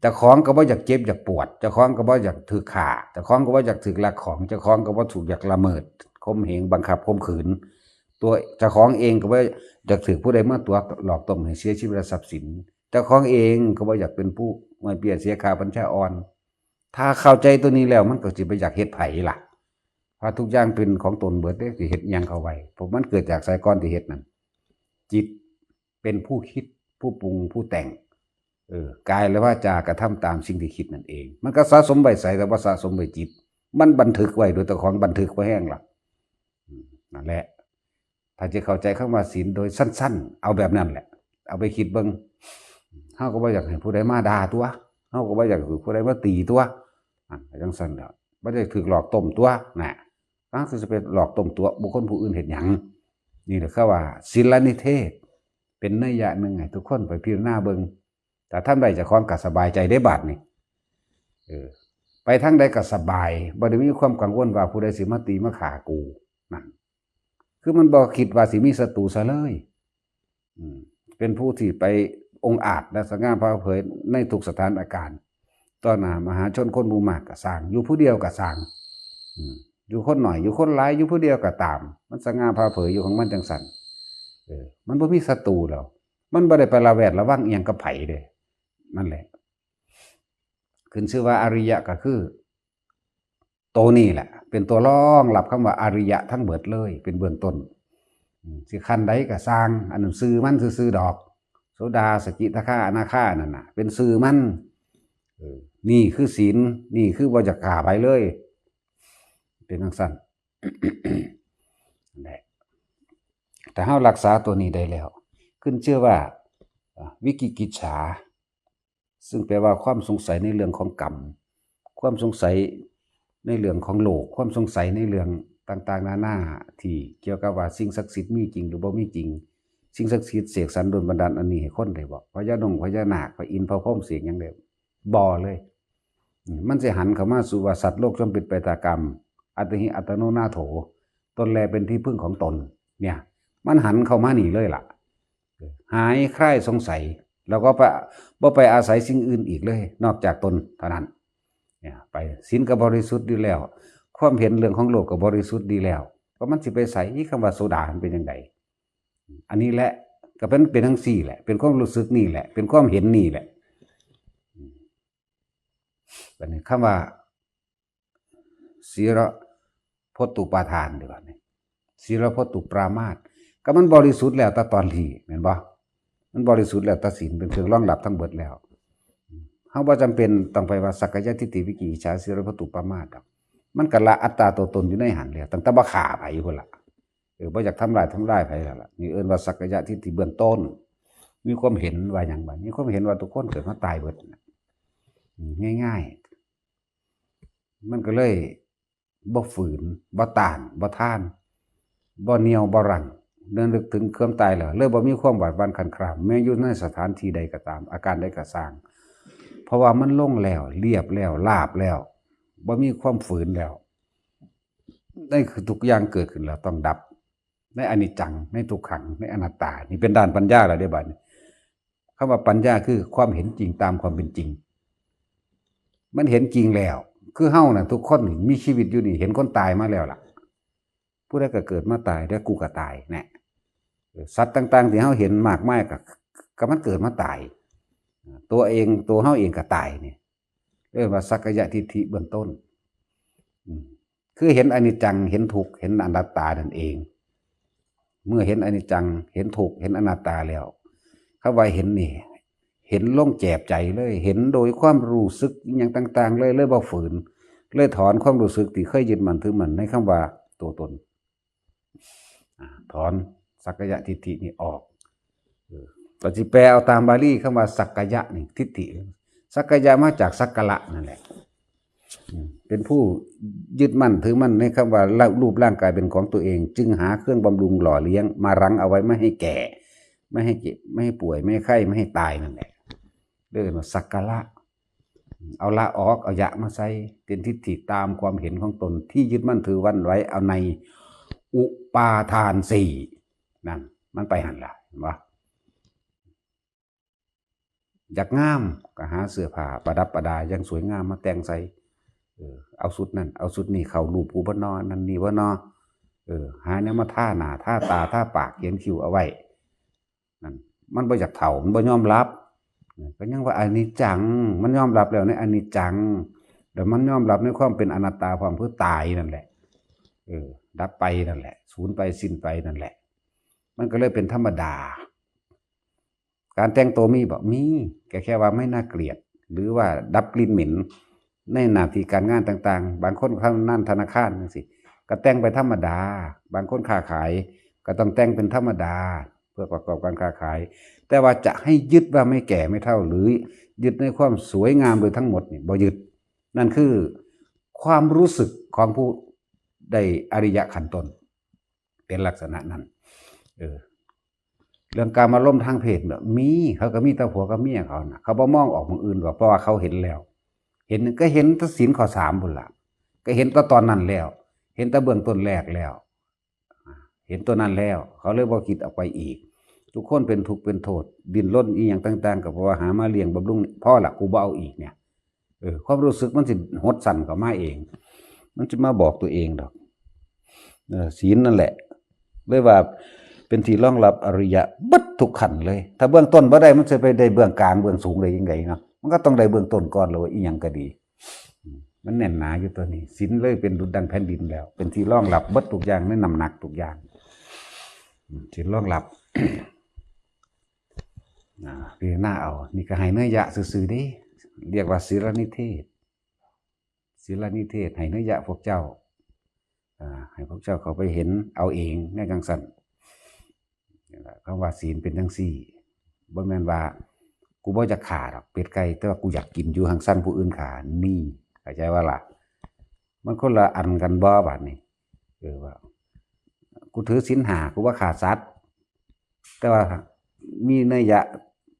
เจ้าของก็บ่อยากเจ็บอยากปวด เจ้าของก็บ่อยากถูกฆ่า เจ้าของก็บ่อยากถูกลักของ เจ้าของก็บ่ถูกอยากละเมิด ข่มเหง บังคับ ข่มขืน ตัวเจ้าของเองก็บ่อยากถูกผู้ใดมาตั๋วหลอกต้มให้เสียชีวิตและทรัพย์สิน เจ้าของเองก็บ่อยากเป็นผู้อ้วนเปี้ยเสียค่าบัญชาอ่อน ถ้าเข้าใจตัวนี้แล้วมันก็สิบ่อยากเฮ็ดไผล่ะ เพราะทุกอย่างเป็นของตนเบิดเด้ สิเฮ็ดหยังเข้าไว้ เพราะมันเกิดจากไสก่อนที่เฮ็ดนั่น จิตเป็นผู้คิด ผู้ปรุง ผู้แต่ง เออ กายและวาจากระทำตามสิ่งที่คิดนั่นเอง มันก็สะสมไว้ไส แต่ว่าสะสมไว้จิต มันบันทึกไว้โดยเจ้าของบันทึกไว้แฮงล่ะ อืม นั่นแหละ ถ้าจะเข้าใจคำว่าศีลโดยสั้นๆ เอาแบบนั้นแหละ เอาไปคิดเบิ่ง เฮาก็บ่อยากให้ผู้ใดมาด่าตั๋ว เฮาก็บ่อยากให้ผู้ใดมาตีตั๋ว อ่ะ จั่งซั่นแหละ บ่ได้ถูกหลอกต้มตั๋ว น่ะ อ้าว คือสิไปหลอกต้มตั๋วบุคคลผู้อื่นเฮ็ดหยัง นี่แหละคือว่าศีลนิเทศน์ เป็นนัยยะหนึ่งให้ทุกคนไปพิจารณาเบิ่ง ถ้าทำได้เจ้าของก็สบายใจได้บาดนี่ เออ ไปทางใดก็สบาย บ่ได้มีความกังวลว่าผู้ใดสิมาตีมาฆ่ากู นั่น คือมันบ่คิดว่าสิมีศัตรูซะเลย อืม เป็นผู้ที่ไปองอาจและสง่าผ่าเผยในทุกสถานการณ์ ต่อหน้ามหาชนคนหมู่มากก็ซ่าง อยู่ผู้เดียวก็ซ่าง อืม อยู่คนน้อย อยู่คนหลาย อยู่ผู้เดียวก็ตาม มันสง่าผ่าเผยอยู่ของมันจั่งซั่น เออ มันบ่มีศัตรูแล้ว มันบ่ได้ไประแวดระวังอิหยังกับไผเด้ นั่นแหละ ขึ้นชื่อว่าอริยะก็คือ โตนี้แหละ เป็นตัวรองรับคำว่าอริยะทั้งเบิดเลย เป็นเบื้องต้น อืม สิขั้นใดก็ซ่าง อันนั้นชื่อมันซื่อๆดอก โสดา สกิทาคา อนาคานั่นน่ะ เป็นชื่อมัน เออ นี่คือศีล นี่คือบ่อยากฆ่าไผเลย เป็นจั่งซั่น นั่นแหละ ถ้าเฮารักษาตัวนี้ได้แล้ว ขึ้นชื่อว่า อ่า วิกิกิจฉา ซึ่งแปลว่าความสงสัยในเรื่องของกรรม ความสงสัยในเรื่องของโลก ความสงสัยในเรื่องต่างๆนานา ที่เกี่ยวกับว่าสิ่งศักดิ์สิทธิ์มีจริงหรือบ่มีจริง สิ่งศักดิ์สิทธิ์เสกสรรดลบันดาลอันนี้ให้คนได้บ่ พญาดงพญานาค พระอินทร์พระพรหมเสกหยังได้บ่เลย อืม มันสิหันเข้ามาสู่ว่าสัตว์โลกย่อมเป็นไปตามกรรม อัตถิอัตโนนาโถ ตนแลเป็นที่พึ่งของตน เนี่ย มันหันเข้ามานี่เลยล่ะ หายคลายสงสัย แล้วก็บ่ บ่ไปอาศัยสิ่งอื่นอีกเลย นอกจากตนเท่านั้น เนี่ย ไป ศีลก็บริสุทธิ์ดีแล้ว ความเห็นเรื่องของโลกก็บริสุทธิ์ดีแล้ว ก็มันสิไปไส คำว่าโสดามันเป็นจั่งใด อันนี้แหละ ก็เป็น เป็นจั่งซี้แหละ เป็นความรู้สึกนี่แหละ เป็นความเห็นนี่แหละ บัดนี้คำว่า ศีลพจตุปาทาน เดี๋ยวก่อนนี่ ศีลพจตุปรามาส ก็มันบริสุทธิ์แล้วแต่ตอนนี้ แม่นบ่ มันบริสุทธิ์แล้วแต่ศีล เป็นเครื่องรองรับทั้งเบิดแล้ว เฮาบ่จำเป็นต้องไปว่าสักกายทิฏฐิ วิกิกิจฉา ศีลพจตุปรามาสดอก มันก็ละอัตตาตัวตนอยู่ในหั้นแล้ว ตั้งแต่บ่ฆ่าไผพุ้นล่ะ เออ บ่อยากทำลาย ทำลายไผแล้วล่ะ นี่เอิ้นว่าสักกายทิฏฐิเบื้องต้น มีความเห็นว่าหยังบ่ มีความเห็นว่าทุกคนเกิดมาตายเบิดน่ะ อืม ง่ายๆ มันก็เลยบ่ฝืน บ่ต้าน บ่ทาน บ่เหนี่ยว บ่รั้ง เมื่อนึกถึงความตายแล้ว เลยบ่มีความหวาดหวั่นคลานคลาม แม้อยู่ในสถานที่ใดก็ตาม อาการใดก็ซ่าง เพราะว่ามันลงแล้ว เรียบแล้ว ราบแล้ว บ่มีความฝืนแล้ว ในทุกอย่างเกิดขึ้นแล้วต้องดับ ในอนิจจัง ในทุกขัง ในอนัตตา นี่เป็นด้านปัญญาแล้วเด้บัดนี้ คำว่าปัญญาคือความเห็นจริงตามความเป็นจริง มันเห็นจริงแล้ว คือเฮาน่ะ ทุกคนนี่มีชีวิตอยู่นี่ เห็นคนตายมาแล้วล่ะ ผู้ใดก็เกิดมาตาย แล้วกูก็ตายแน่ เออ สัตว์ต่างๆที่เฮาเห็นมากมายก็ ก็มันเกิดมาตาย ตัวเอง ตัวเฮาเองก็ตายนี่ เรียกว่าสักกายทิฏฐิเบื้องต้น อืม คือเห็นอนิจจัง เห็นทุกข์ เห็นอนัตตานั่นเอง เมื่อเห็นอนิจจัง เห็นทุกข์ เห็นอนัตตาแล้ว คำว่าเห็นนี่ เห็นลงแจบใจเลย เห็นโดยความรู้สึกอหย่างต่างๆเลย เลยบ่ฝืน เลยถอนความรู้สึกที่เคยยึดมั่นถือมั่นในคำว่าตัวตน อ่า ถอนสักกายทิฏฐินี่ออก เออ ก็สิแปลเอาตามบาลีคำว่าสักกายะนี่ ทิฏฐิ สักกายะมาจากสักกะระนั่นแหละ อืม เป็นผู้ยึดมั่นถือมั่นในคำว่ารูปร่างกายเป็นของตัวเอง จึงหาเครื่องบำรุงหล่อเลี้ยง มารั้งเอาไว้ไม่ให้แก่ ไม่ให้เจ็บ ไม่ให้ป่วย ไม่ให้ไข้ ไม่ให้ตายนั่นแหละ เรียกว่าสักกะระ เอาละออก เอายะมาใส่ เป็นทิฏฐิตามความเห็นของตนที่ยึดมั่นถือมั่นไว้ เอาในอุปาทานสี่ นั่น มันไปหั่นล่ะ เห็นบ่ อยากงามก็หาเสื้อผ้าประดับประดาอย่างสวยงามมาแต่งใส่ เออ เอาชุดนั่น เอาชุดนี้เข้ารูปกูบ่นอ นั่นนี่บ่นอ เออ หาแนวมาทาหน้า ทาตา ทาปาก เขียนคิ้วเอาไว้ นั่น มันบ่อยากเฒ่า มันบ่ยอมรับ ก็ยังว่าอนิจจัง มันยอมรับแล้วในอนิจจัง แล้วมันยอมรับในความเป็นอนัตตา ความคือตายนั่นแหละ เออ ดับไปนั่นแหละ สูญไป สิ้นไปนั่นแหละ มันก็เลยเป็นธรรมดา การแต่งตัวมีบ่ มี แค่ แค่ว่าไม่น่าเกลียด หรือว่าดับกลิ่นเหม็น ในหน้าที่การงานต่างๆ บางคนทำงานธนาคารจังซี้ ก็แต่งไปธรรมดา บางคนค้าขาย ก็ต้องแต่งเป็นธรรมดา เพื่อประกอบการค้าขาย แต่ว่าจะให้ยึดว่าไม่แก่ไม่เฒ่า หรือยึดในความสวยงามโดยทั้งหมดนี่บ่ยึด นั่นคือความรู้สึกของผู้ได้อริยะขั้นต้น เป็นลักษณะนั้น เออ เรื่องกามารมณ์ทางเพศเนี่ยมี เขาก็มีแต่ผัวกับเมียเขาน่ะ เขาบ่มองออกหม่องอื่นดอก เพราะว่าเขาเห็นแล้ว เห็นก็เห็นแต่ศีลข้อสามพุ้นล่ะ ก็เห็นแต่ตอนนั้นแล้ว เห็นแต่เบื้องต้นแรกแล้ว เห็นตัวนั้นแล้ว เขาเลยบ่คิดออกไปอีก ทุกคนเป็นทุกข์เป็นโทษ ดิ้นรนอีหยังต่างๆ ก็เพราะว่าหามาเลี้ยงบำรุง พอละ กูบ่เอาอีกเนี่ย เออ ความรู้สึกมันสิหดสั้นเข้ามาเอง มันสิมาบอกตัวเองดอก เออ ศีลนั่นแหละ เลยว่าเป็นที่รองรับอริยะเบิดทุกขั้นเลย ถ้าเบื้องต้นบ่ได้ มันสิไปได้เบื้องกลาง เบื้องสูงได้ยังไงเนาะ มันก็ต้องได้เบื้องต้นก่อนแล้วว่าอีหยังก็ดี อืม มันแน่นหนาอยู่ตัวนี้ ศีลเลยเป็นดุจดังแผ่นดินแล้ว เป็นที่รองรับเบิดทุกอย่าง ในน้ำหนักทุกอย่าง อืม ศีลรองรับ อ่า พิจารณาเอา นี่ก็ให้เนยยะซื่อๆเด้ เรียกว่าศีลนิเทศ ศีลนิเทศ ให้เนยยะพวกเจ้า อ่า ให้พวกเจ้าเข้าไปเห็นเอาเอง แนวจังซั่น นั่นล่ะ คำว่าศีลเป็นจังซี่ บ่แม่นว่า กูบ่อยากฆ่าดอกเป็ดไก่ แต่ว่ากูอยากกินอยู่ หั้งสั่งผู้อื่นฆ่า นี่ เข้าใจบ่ล่ะ มันคนละอันกันบ่ บาดนี้ เออ ว่า กูถือศีลห้า กูบ่ฆ่าสัตว์ แต่ว่ามีนัยยะ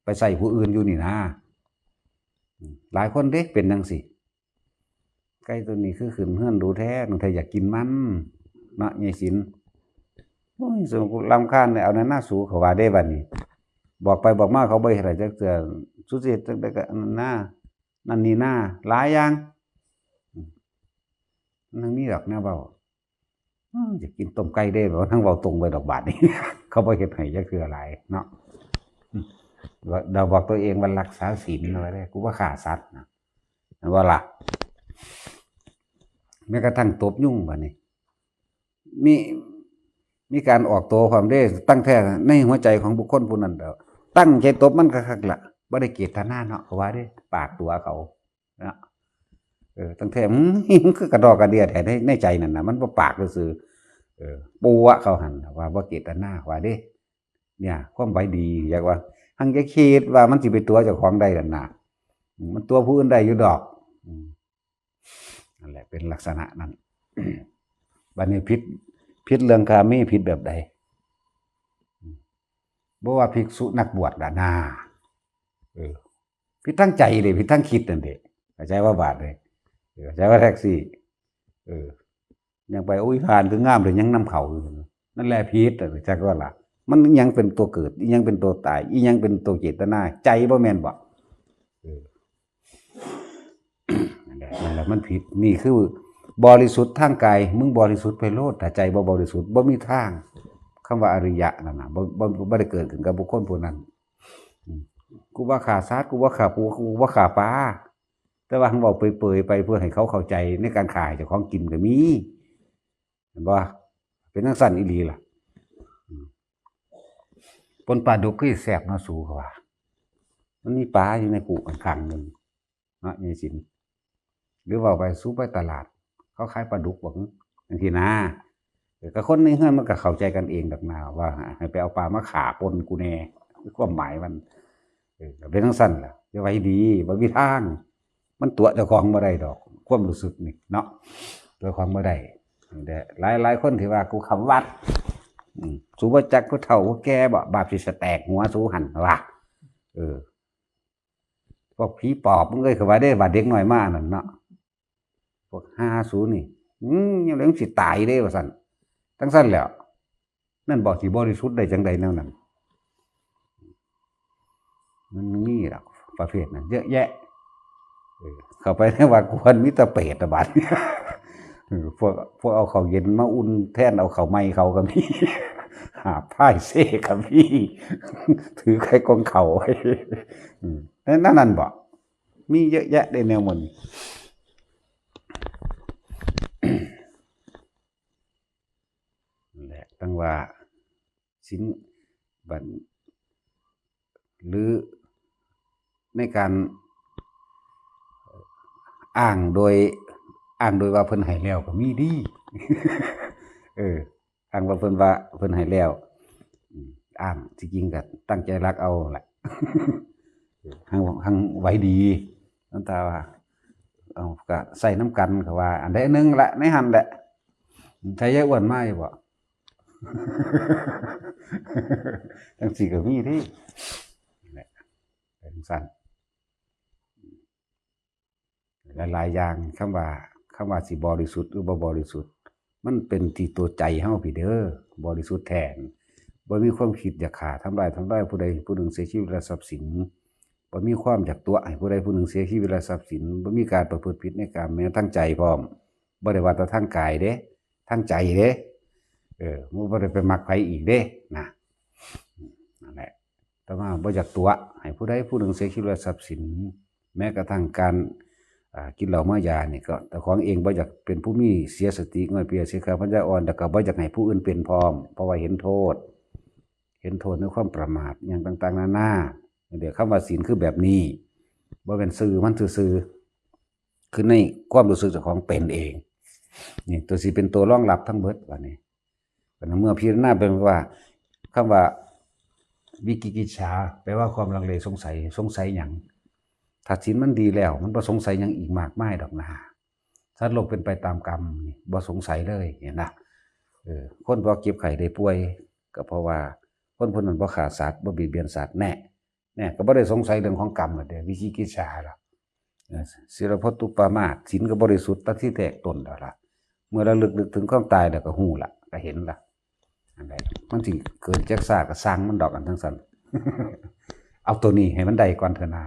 ไปใส่ผู้อื่นอยู่นี่นะ อืม หลายคนเด้เป็นจังซี่ ไก่ตัวนี้คือขึ้นเฮือนดูแท้ ตั้งแต่อยากกินมัน เนาะ ยายศิลป์ โอ้ย สมมุติรำคาญเนี่ย เอานั่นหน้าสูเขาว่าได้บัดนี้ บอกไปบอกมาเขาบ่เฮ็ดให้จักเทื่อ สุดสิเฮ็ดจังใด๋ก็อันนั้นหน้า นั่นนี่หน้า หลายอย่าง อืม นั่นมีดอกแนวเว้า อืม อยากกินต้มไก่เด้ บ่ ทั้งเว้าตรงไปดอกบาดนี้ เขาบ่เฮ็ดให้จักเทื่อหลายเนาะ อืม เราบอกตัวเองว่ารักษาศีลเอาไว้เด้ กูบ่ฆ่าสัตว์นะ แม่นบ่ล่ะ แม้กระทั่งตบยุงบัดนี้ มี มีการออกตัวพร้อมเด้ ตั้งแท้ในหัวใจของบุคคลผู้นั้นแล้ว ตั้งใจตบมันคักๆล่ะ บ่ได้เจตนาเนาะ เขาว่าเด้ ปากตัวเขา เนาะ เออ ตั้งแท้ อืม มันคือกระดอกกระเดียแท้ใน ในใจนั่นน่ะ มันบ่ปากซื่อๆ เออ ปัวเขาหั่นว่าบ่เจตนา ว่าเด้ เนี่ย ความหวังดี อยากว่า หังจะคิดว่ามันสิไปตัวเจ้าของได้นั่นน่ะ อืม มันตัวผู้อื่นได้อยู่ดอก อืม นั่นแหละ เป็นลักษณะนั้น บัดนี้ผิด ผิดเรื่องกาเม ผิดแบบใด อืม บ่ว่าภิกษุนักบวชล่ะนา เออ ผิดทางใจเด้ ผิดทางคิดนั่นเด้ เข้าใจว่าบาดเลย เออ เข้าใจว่าแท็กซี่ เออ ยังไป อุ้ย ผ่านคืองามเลย ยังนำเขาอยู่ นั่นแหละผิด จักว่าล่ะ มันยังเป็นตัวเกิด อีหยังเป็นตัวตาย อีหยังเป็นตัวเจตนา ใจบ่แม่นบ่ เออ นั่นแหละ นั่นแหละ มันผิด นี่คือ บริสุทธิ์ทางกาย มึงบริสุทธิ์ไปโลด ถ้าใจบ่บริสุทธิ์ บ่มีทาง คำว่าอริยะนั่นน่ะ บ่ บ่ บ่ได้เกิดขึ้นกับบุคคลผู้นั้น อืม กูบ่ฆ่าสัตว์ กูบ่ฆ่าปู กูบ่ฆ่าปลา แต่ว่าหั้นเว้าเปยๆไป เพื่อให้เขาเข้าใจในการฆ่าให้เจ้าของกินก็มี เห็นบ่ เป็นจั่งซั้นอีหลีล่ะ อืม ป่นปลาดุกคือแซ่บเนาะสู เขาว่า มันมีปลาอยู่ในคุข้างหนึ่ง เนาะ ยายสิน หรือว่าไป สูไปตลาด เขาขายปลาดุกบ่ จั่งซี้นะ เออ ก็คนในเฮือนมันก็เข้าใจกันเองดอกนา ว่าให้ไปเอาปลามาฆ่าป่นกูแน่ คือความหมายมัน เออ ก็เป็นจั่งซั้นล่ะ อย่าไว้ดี บ่มีทาง มันตั๋วเจ้าของบ่ได้ดอก ความรู้สึกนี่เนาะ ตั๋วของบ่ได้ แต่หลายๆคนที่ว่า กูเข้าวัด อืม สูบ่จักผู้เฒ่าผู้แก่บ่ บาปสิสะแตกหัวสูหั่น ว่า เออ พวกผีปอบ มึงเอ้ย เขาว่าเด้ บาดเด็กน้อยมานั่นเนาะ พวกห่าสูนี่ อืม ยังไงมึงสิตายเด้ ว่าซั่น จั่งซั้นแหล้ว นั่นบ่ สิบริสุทธิ์ได้จั่งใดแนวนั้น มันมีดอกประเภทนั้นเยอะแยะ เออ เข้าไปในวัดควรมีแต่เปรตอะ บาดนี้ เออ พวก พวกเอาข้าวเย็นมาอุ่นแทนเอาข้าวใหม่เขาก็มี หาบพายเซก็มี ถือไข่กองข้าวไว้ อืม นั่น นั่น นั่นบ่ มีเยอะแยะเด้แนวหมู่นี้ นั่นแหละ ตั้งว่าศีล บัด หรือในการอ้างโดย อ้างโดยว่าเพิ่นให้แล้วก็มีดี เออ อ้างว่าเพิ่นว่าเพิ่นให้แล้ว อืม อ้าง ที่จริงก็ตั้งใจลักเอาแหละ หัง หังไหวดี นั่นแต่ว่า เอา ก็ใส่น้ำกัน เขาว่า อันใดหนึ่งละ ในหั่นแหละ ใช้ยายอ้วนมาอยู่บ่ จั่งซี้ก็มีเด้ นั่นแหละ เป็นจั่งซั้น หลายๆอย่าง คำว่า คำว่าสิบริสุทธิ์หรือบ่บริสุทธิ์ มันเป็นที่ตัวใจเฮาพี้เด้อ บริสุทธิ์แท้ บ่มีความคิดอยากฆ่าทำลาย ทำลายผู้ใดผู้หนึ่งเสียชีวิตและทรัพย์สิน บ่มีความอยากตั๋วให้ผู้ใดผู้หนึ่งเสียชีวิตและทรัพย์สิน บ่มีการประพฤติผิดในกามแม้ทั้งใจพร้อม บ่ได้ว่าแต่ทางกายเด้ ทางใจเด้ เออ มันบ่ได้ไปมักไผอีกเด้ นะ นั่นแหละ แต่ว่าบ่อยากตั๋วให้ผู้ใดผู้หนึ่งเสียชีวิตและทรัพย์สิน แม้กระทั่งการ อ่า กินเหล้าเมายานี่ก็ เจ้าของเองบ่อยากเป็นผู้มี เสียสติ ง่อยเปลี้ย เสียขาปัญญาอ่อน แล้วก็บ่อยากให้ผู้อื่นเป็นพร้อม เพราะว่าเห็นโทษ เห็นโทษในความประมาท อย่างต่างๆ นานา เดี๋ยวคำว่าศีลคือแบบนี้ บ่แม่นชื่อมันซื่อๆ คือในความรู้สึกเจ้าของเป็นเอง นี่ตัวสิเป็นตัวรองรับทั้งเบิด บัดนี้ บัดนั้นเมื่อพิจารณาเป็นว่า คำว่าวิจิกิจฉา แปลว่าความลังเลสงสัย สงสัยหยัง ถ้าศีลมันดีแล้ว มันบ่สงสัยหยังอีกมากมายดอกนา สัตว์โลกเป็นไปตามกรรมนี่ บ่สงสัยเลย เห็นนะ เออ คนบ่เจ็บไข้ได้ป่วย ก็เพราะว่าคนผู้นั้นบ่ฆ่าสัตว์ บ่เบียดเบียนสัตว์ แน่ แน่ ก็บ่ได้สงสัยเรื่องของกรรมแล้วเด้ วิจิกิจฉาล่ะ เออ ศีลพัตตุปปามาส ศีลก็บริสุทธิ์ตั้งที่แท้ต้นแล้วล่ะ เมื่อระลึกนึกถึงความตายแล้วก็ฮู้ล่ะ ก็เห็นล่ะ อันใด มันสิเกิดจักซ่าก็ซ่างมันดอก อันจั่งซั้น เอาตัวนี้ให้มันได้ก่อนเถอะนา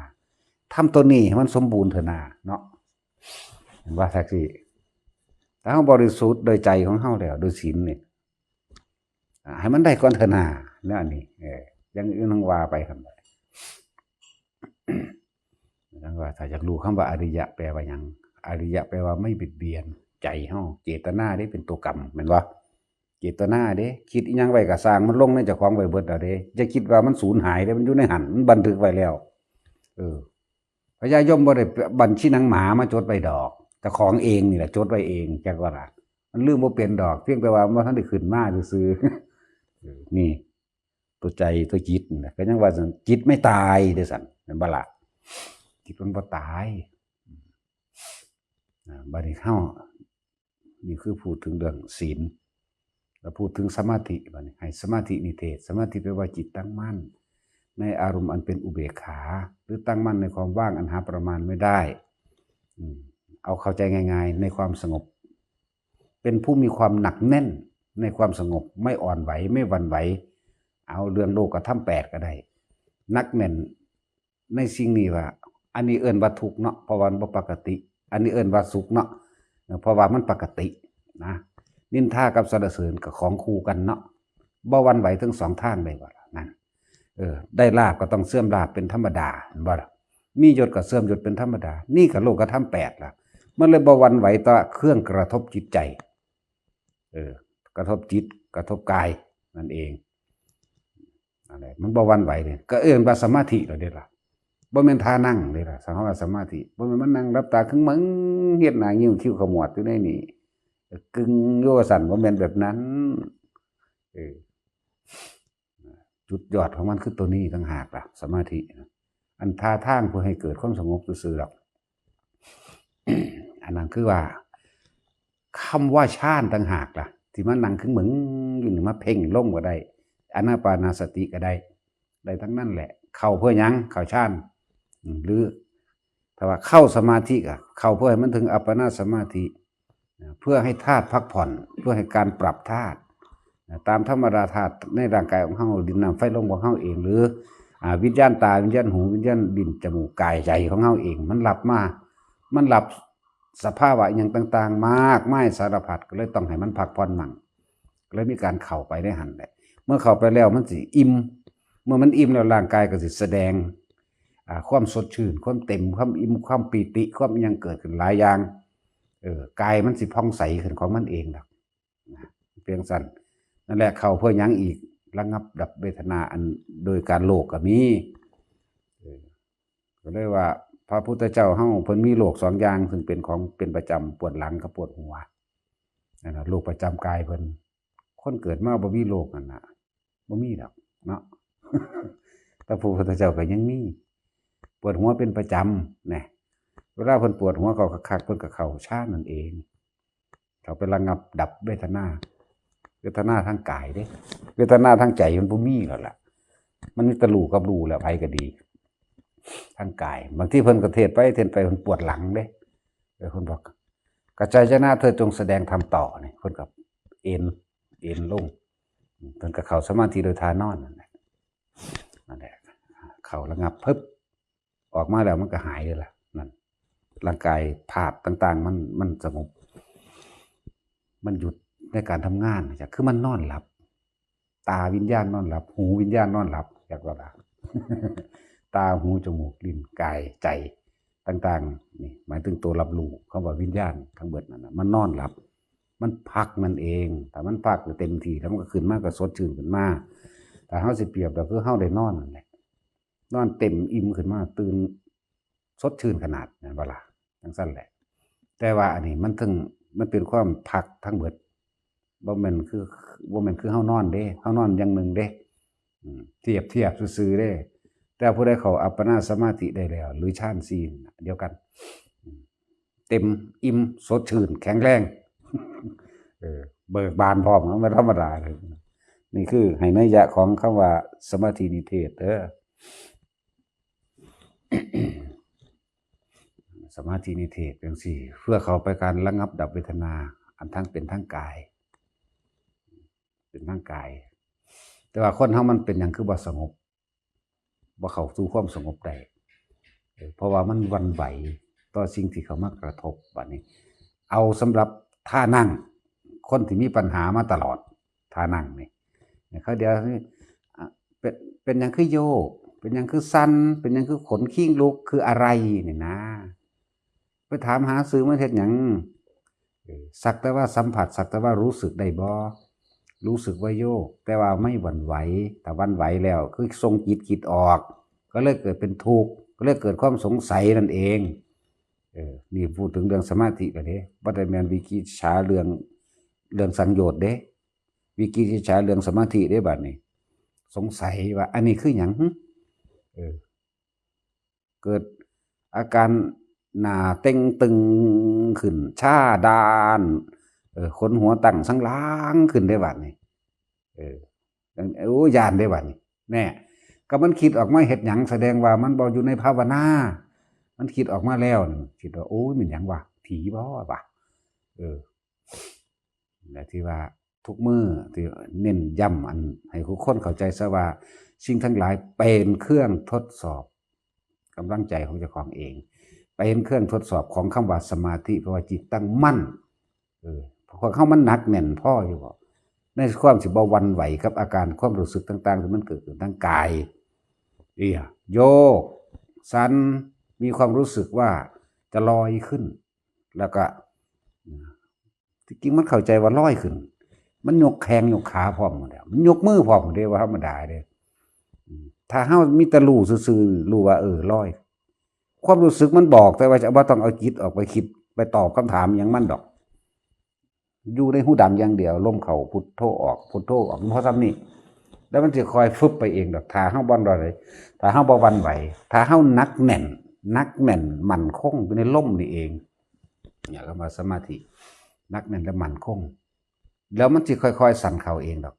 ทำตัวนี้ให้มันสมบูรณ์เถอะนา เนาะ เห็นว่าจั่งซี้ ถ้าเฮาบริสุทธิ์โดยใจของเฮาแล้ว โดยศีลนี่ อ่า ให้มันได้ก่อนเถอะนา แนวนี้ เออ อย่างอื่นทั้งว่าไปหั่นแหละ จั่งว่า ถ้าอยากรู้คำว่าอริยะแปลว่าหยัง อริยะแปลว่าไม่เบียดเบียนใจเฮา เจตนาเด้เป็นตัวกรรม แม่นบ่ เจตนาเด้ คิดอิหยังไว้ก็ซ่างมันลงในเจ้าของไว้เบิดแล้วเด้ อย่าคิดว่ามันสูญหายเด้ มันอยู่ในหั่น มันบันทึกไว้แล้ว เออ พญายมบ่ได้บัญชีหนังหมามาจดไว้ดอก เจ้าของเองนี่แหละจดไว้เอง จักว่าล่ะ มันลืมบ่เป็นดอก เพียงแต่ว่ามันบ่ทันได้ขึ้นมาซื่อๆ เออ นี่ ตัวใจตัวจิตนั่นแหละ ก็ยังว่าซั่น จิตไม่ตายเด้อซั่น แม่นบ่ล่ะ จิตมันบ่ตาย อ่า บัดนี้เฮา นี่คือพูดถึงเรื่องศีล แล้วพูดถึงสมาธิ บัดนี้ให้สมาธินิเทศ สมาธิแปลว่าจิตตั้งมั่นในอารมณ์อันเป็นอุเบกขา หรือตั้งมั่นในความว่างอันหาประมาณไม่ได้ อืม เอาเข้าใจง่ายๆ ในความสงบ เป็นผู้มีความหนักแน่นในความสงบ ไม่อ่อนไหว ไม่หวั่นไหว เอาเรื่องโลกธรรมแปดก็ได้ หนักแน่นในสิ่งนี้ว่า อันนี้เอิ้นว่าทุกข์เนาะ เพราะว่ามันบ่ปกติ อันนี้เอิ้นว่าสุขเนาะ เพราะว่ามันปกตินะ นินทากับสรรเสริญก็ของคู่กันเนาะ บ่หวั่นไหวทั้งสองทางเลยว่าล่ะ นั่น เออ ได้ลาภก็ต้องเสื่อมลาภเป็นธรรมดา เห็นบ่ล่ะ มียศก็เสื่อมยศเป็นธรรมดา นี่ก็โลกธรรมแปดล่ะ มันเลยบ่หวั่นไหวต่อเครื่องกระทบจิตใจ เออ กระทบจิต กระทบกายนั่นเอง อะไร มันบ่หวั่นไหวเลย ก็เอิ้นว่าสมาธิแล้วเด้ล่ะ บ่แม่นท่านั่งเด้ล่ะ สังว่าสมาธิ บ่แม่นมันนั่งหลับตาครึ้งเมิง เฮ็ดหน้างิ้วคิ้วขมวดอยู่ในนี่ กึ่งอยู่ว่าซั่น บ่แม่นแบบนั้น เออ จุดยอดของมันคือตัวนี้ต่างหากล่ะ สมาธินะ อันท่าทางเพื่อให้เกิดความสงบซื่อๆดอก อันนั้นคือว่า คำว่าฌานต่างหากล่ะ ที่มานั่งครึ้งเมิงอยู่นี่ มาเพ่งลมก็ได้ อานาปานสติก็ได้ ได้ทั้งนั้นแหละ เข้าเพื่อหยัง เข้าฌาน อืม หรือ ถ้าว่าเข้าสมาธิก็เข้าเพื่อให้มันถึงอัปปนาสมาธิ นะ เพื่อให้ธาตุพักผ่อน เพื่อให้การปรับธาตุ นะ ตามธรรมดาธาตุในร่างกายของเฮา ดินน้ำไฟลมของเฮาเอง หรือ อ่า วิญญาณตา วิญญาณหู วิญญาณลิ้น จมูก กาย ใจของเฮาเอง มันรับมา มันรับสภาวะอิหยังต่างๆ มากมายสารพัด ก็เลยต้องให้มันพักผ่อนมั่ง ก็เลยมีการเข้าไปในหั้นแหละ เมื่อเข้าไปแล้วมันสิอิ่ม เมื่อมันอิ่มแล้วร่างกายก็สิแสดง อ่า ความสดชื่น ความเต็ม ความอิ่ม ความปีติ ความอิหยังเกิดขึ้นหลายอย่าง เออ กายมันสิผ่องใสขึ้นของมันเองดอก นะ เพียงซั่น นั่นแหละ เข้าเพื่อหยังอีก ระงับดับเวทนาอันโดยการโลภก็มี เออ ก็เลยว่าพระพุทธเจ้าเฮาเพิ่นมีโรคสองอย่าง ซึ่งเป็นของเป็นประจำ ปวดหลังกับปวดหัว นั่นน่ะ โรคประจำกายเพิ่น คนเกิดมาบ่มีโรคนั่นน่ะ บ่มีดอกเนาะ แต่พระพุทธเจ้าก็ยังมี ปวดหัวเป็นประจำ นะ เวลาเพิ่นปวดหัวเข้าคักๆ เพิ่นก็เข้าฌานนั่นเอง เข้าไประงับดับเวทนา เวทนาทางกายเด้ เวทนาทางใจมันบ่มีแล้วล่ะ มันมีแต่รู้กับรู้แล้ว ไผก็ดี ทางกาย บางทีเพิ่นก็เทศน์ไป เทศน์ไป เพิ่นปวดหลังเด้ เออ เพิ่นบอก กัจจายนะ เธอจงแสดงธรรมต่อ นี่ เพิ่นก็เอน เอนลง เพิ่นก็เข้าสมาธิโดยท่านอนนั่นแหละ นั่นแหละ เข้าระงับ ปึ๊บ ออกมาแล้วมันก็หายเลยล่ะ นั่น ร่างกายธาตุต่างๆ มัน มันสงบ มันหยุดในการทำงาน จ้ะ คือมันนอนหลับ ตาวิญญาณนอนหลับ หูวิญญาณนอนหลับ จักว่าล่ะ ตา หู จมูก ลิ้น กาย ใจ ต่างๆ นี่ หมายถึงตัวรับรู้ คำว่าวิญญาณทั้งเบิดนั่นน่ะ มันนอนหลับ มันพักมันเอง ถ้ามันพักเต็มที่แล้วมันก็ขึ้นมาก็สดชื่นขึ้นมา ถ้าเฮาสิเปรียบก็คือเฮาได้นอนนั่นแหละ นอนเต็มอิ่มขึ้นมา ตื่นสดชื่นขนาด แม่นบ่ล่ะ จั่งซั่นแหละ แต่ว่าอันนี้มันถึง มันเป็นความพักทั้งเบิด บ่แม่นคือ บ่แม่นคือเฮานอนเด้ เฮานอนอย่างหนึ่งเด้ อืม เทียบ เทียบซื่อๆเด้ แต่ผู้ใดเข้าอัปปนาสมาธิได้แล้ว หรือฌานสี่นั่นน่ะ เดียวกัน อืม เต็มอิ่ม สดชื่น แข็งแรง เออ เบิกบานพร้อม มันบ่ธรรมดาเลย นี่คือให้นัยยะของคำว่าสมาธินิเทศเด้อ สมาธินิเทศจั่งซี้ เพื่อเข้าไปการระงับดับเวทนา อันทั้งเป็นทั้งกาย เป็นทั้งกาย แต่ว่าคนเฮามันเป็นหยังคือบ่สงบ บ่เข้าสู่ความสงบได้ เออ เพราะว่ามันหวั่นไหวต่อสิ่งที่เข้ามากระทบ บัดนี้ เอาสำหรับท่านั่ง คนที่มีปัญหามาตลอด ท่านั่งนี่ เนี่ย เขาเดี๋ยวนี้ อ่ะ เป็น เป็นหยังคือโยก เป็นหยังคือสั่น เป็นหยังคือขนคิงลุก คืออะไรนี่นะ ไปถามหาซื่อมันเฮ็ดหยัง เออ สักแต่ว่าสัมผัส สักแต่ว่ารู้สึกได้บ่ รู้สึกว่าโยก แต่ว่าไม่หวั่นไหว ถ้าหวั่นไหวแล้ว คือส่งจิตคิดออก ก็เลยเกิดเป็นทุกข์ ก็เลยเกิดความสงสัยนั่นเอง เออ นี่พูดถึงเรื่องสมาธิก็เด้ บ่ได้แม่นวิกิจฉาเรื่อง เรื่องสังโยชน์เด้ วิกิจฉาเรื่องสมาธิเด้ บัดนี้ สงสัยว่าอันนี้คือหยังหึ เออ เกิดอาการหน้าเต่งตึงขึ้น ชาด้าน เออ ขนหัวตั้งสันหลังขึ้นเด้ บัดนี้ เออ โอ้ ย้านเด้ บัดนี้ แน่ ก็มันคิดออกมาเฮ็ดหยัง แสดงว่ามันบ่อยู่ในภาวนา มันคิดออกมาแล้วนี่ คิดว่า โอ้ย แม่นหยังวะ ผีบ่วะ เออ และที่ว่าทุกมื้อที่เน้นย้ำอันให้ทุกคนเข้าใจซะว่า สิ่งทั้งหลายเป็นเครื่องทดสอบกำลังใจของเจ้าของเอง ไปเห็นเครื่องทดสอบของคำว่าสมาธิ เพราะว่าจิตตั้งมั่น เออ เพราะว่าเขามันหนักแน่นพออยู่บ่ ในความสิบ่หวั่นไหวกับอาการความรู้สึกต่างๆที่มันเกิดขึ้นทางกาย เอีย โยก สั่น มีความรู้สึกว่าจะลอยขึ้น แล้วก็ ที่จริงมันเข้าใจว่าลอยขึ้น มันยกแข้งยกขาพร้อมหมดแล้ว มันยกมือพร้อมหมดเลย ว่าธรรมดาเลย อืม ถ้าเฮามีแต่รู้ซื่อๆ รู้ว่า เออ ลอย ความรู้สึกมันบอก แต่ว่าจะบ่ต้องเอาจิตออกไปคิด ไปตอบคำถามหยังมันดอก อยู่ในหูดังอย่างเดียว ลมเข้าพุทโธออก พุทโธออก เพราะซ้ำนี่ แล้วมันจะคอยฟึบไปเองดอก ถ้าเฮาบ่หวั่นไหว ถ้าเฮาบ่หวั่นไหว ถ้าเฮาหนักแน่น หนักแน่นมั่นคงอยู่ในลมนี่เอง เนี่ย คำว่าสมาธิ หนักแน่นและมั่นคง แล้วมันสิค่อยๆสั่นเข้าเองดอก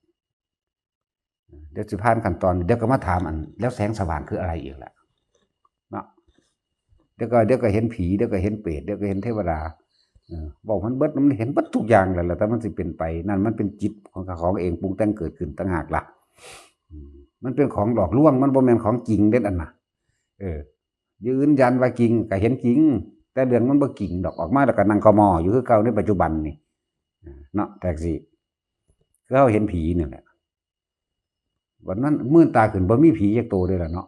เดี๋ยวสิผ่านขั้นตอน เดี๋ยวก็มาถามอัน แล้วแสงสว่างคืออะไรอีกล่ะ เนาะ เดี๋ยวก็ เดี๋ยวก็เห็นผี เดี๋ยวก็เห็นเปรต เดี๋ยวก็เห็นเทวดา เออ บอกมันเบิด มันเห็นเบิดทุกอย่างแหละ แต่มันสิเป็นไป นั่นมันเป็นจิตของ ของเองปรุงแต่งเกิดขึ้นต่างหากล่ะ อืม มันเป็นของหลอกลวง มันบ่แม่นของจริงเด้อันน่ะ เออ ยืนยันว่าจริง ก็เห็นจริง แต่เรื่องมันบ่จริงดอก ออกมาแล้วก็นั่งคอมออยู่คือเก่าในปัจจุบันนี่ เนาะ แท็กซี่ คือเฮาเห็นผีนี่แหละ วันนั้นมื่นตาขึ้นบ่มีผีจักโตเลยล่ะเนาะ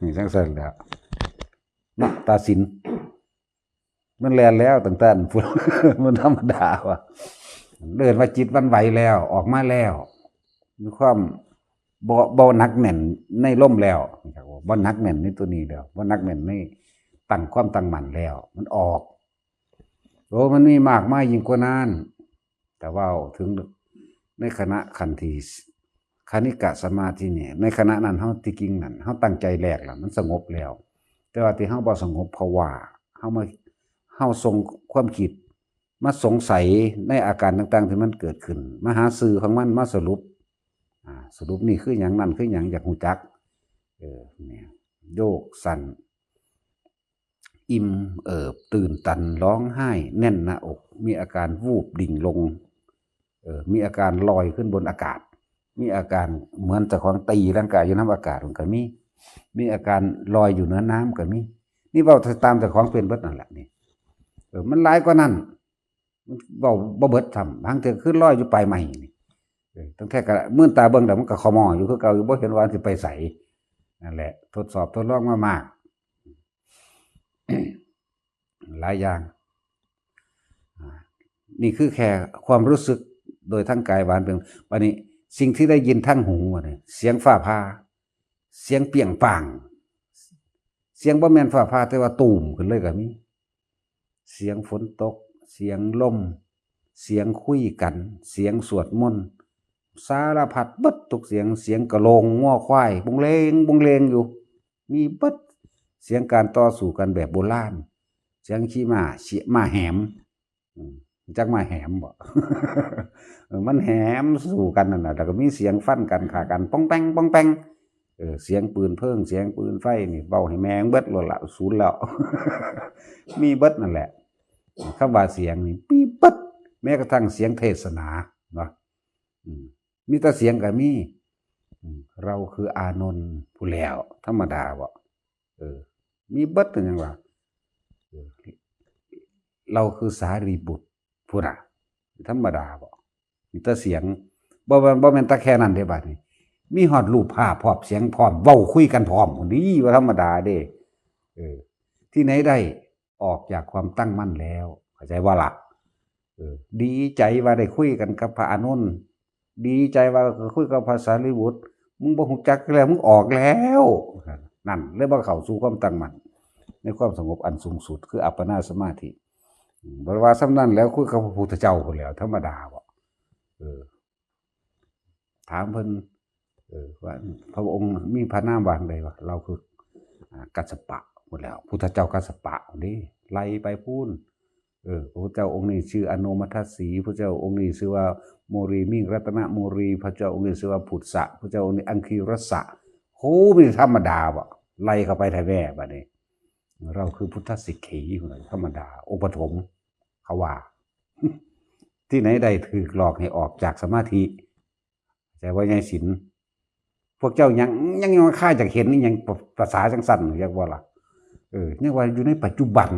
นี่จังซั่นแหละ เนาะ ตาสิน มันแล่นแล้วตั้งแต่อันพุ้น มันธรรมดาว่ะ เดินมาจิตมันไหวแล้ว ออกมาแล้ว มีความบ่ บ่หนักแน่นในลมแล้ว บ่หนักแน่นในตัวนี้แล้ว บ่หนักแน่นในตั้งความตั้งมั่นแล้ว มันออก โอ้ มันมีมากมายยิ่งกว่านั้น แต่ว่าถึงในขณะขันธ์ที่ คณิกะสมาธิเนี่ย ในขณะนั้นเฮาที่จริงนั่น เฮาตั้งใจแลกแล้ว มันสงบแล้ว แต่ว่าที่เฮาบ่สงบเพราะว่าเฮามา เฮาส่งความคิดมาสงสัยในอาการต่างๆที่มันเกิดขึ้น มาหาชื่อของมัน มาสรุป อ่า สรุปนี่คือหยัง นั่นคือหยัง อยากรู้จัก เออ เนี่ย โยกสั่น อิ่มเอิบ ตื่นตัน ร้องไห้ แน่นหน้าอก มีอาการวูบดิ่งลง เออ มีอาการลอยขึ้นบนอากาศ มีอาการเหมือนเจ้าของตีลังกาอยู่นำอากาศ มันก็มี มีอาการลอยอยู่เหนือน้ำก็มี นี่เว้าตามเจ้าของเป็นเบิดนั่นแหละนี่ เออ มันหลายกว่านั้น มันเว้าบ่เบิดซ้ำ บางเทื่อคือลอยอยู่ปลายไม้นี่ เออ ตั้งแต่ก็มื่นตาเบิ่งแล้วมันก็ขมออยู่คือเก่าอยู่ บ่เห็นว่าสิไปไส นั่นแหละ ทดสอบทดลองมามาก หลายอย่าง อ่า นี่คือแค่ความรู้สึกโดยทางกายหวานเพียง บัดนี้สิ่งที่ได้ยินทางหูอะนี่ เสียงฟ้าผ่า เสียงเปรี้ยงป้าง เสียงบ่แม่นฟ้าผ่า แต่ว่าตูมขึ้นเลยก็มี เสียงฝนตก เสียงลม เสียงคุยกัน เสียงสวดมนต์ สารพัดเบิดทุกเสียง เสียงกะโหลงงัวควาย บุงเลง บุงเลงอยู่ มีเบิด เสียงการต่อสู้กันแบบโบราณ เสียงขี้ม้า เสียงม้าแหม อืม จักม้าแหมบ่ เออ มันแหมสู้กันนั่นน่ะ แล้วก็มีเสียงฟันกันฆ่ากัน ป้องแป้ง ป้องแป้ง เออ เสียงปืนเพลิง เสียงปืนไฟนี่ เว้าให้แม่งเบิดโลดละ ศูนย์แล้ว มีเบิดนั่นแหละ คำว่าเสียงนี่มีเบิด แม้กระทั่งเสียงเทศนาเนาะ อืม มีแต่เสียงก็มี อืม เราคืออานนท์พู้นแล้ว ธรรมดาบ่ เออ มีเบิดเป็นหยังวะ เออ เราคือสารีบุตรพู้นน่ะ ธรรมดาบ่ มีแต่เสียง บ่แม่น บ่แม่นแต่แค่นั้นเด้ บัดนี้ มีฮอดรูปภาพพร้อม เสียงพร้อม เว้าคุยกันพร้อมพู้นนี่ ว่าธรรมดาเด้ เออ ที่ไหนได้ ออกจากความตั้งมั่นแล้ว เข้าใจบ่ล่ะ เออ ดีใจว่าได้คุยกันกับพระอานนท์ ดีใจว่าคุยกับพระสารีบุตร มึงบ่ฮู้จักแล้ว มึงออกแล้ว นั่น เลยบ่เข้าสู่ความตั้งมั่น ในความสงบอันสูงสุด คืออัปปนาสมาธิ อืม บ่ว่าส่ำนั้นแล้ว คุยกับพระพุทธเจ้าพู้นแล้ว ธรรมดาบ่ เออ ถามเพิ่น เออ ว่าพระองค์มีพระนามว่าจั่งใดวะ เราคือ อ่า กัสสปะพู้นแล้ว พุทธเจ้ากัสสปะนี่ ไล่ไปพู้น เออ พระพุทธเจ้าองค์นี้ชื่ออโนมัทสี พระเจ้าองค์นี้ชื่อว่าโมรี มิ่งรัตนโมรี พระเจ้าองค์นี้ชื่อว่าผุสสะ พระเจ้าองค์นี้อังคีรสสะ โห มีธรรมดาบ่ ไล่เข้าไปแท้แม่บัดนี้ เราคือพุทธสิกขี ธรรมดา องค์ปฐม เขาว่า ที่ไหนได้ถืกหลอกให้ออกจากสมาธิ แต่ว่าใหญ่สิน พวกเจ้ายัง ยัง ยังคาอยากเห็นนี่ยังภาษาจังซั่น เรียกว่าล่ะ เออ ยังว่าอยู่ในปัจจุบัน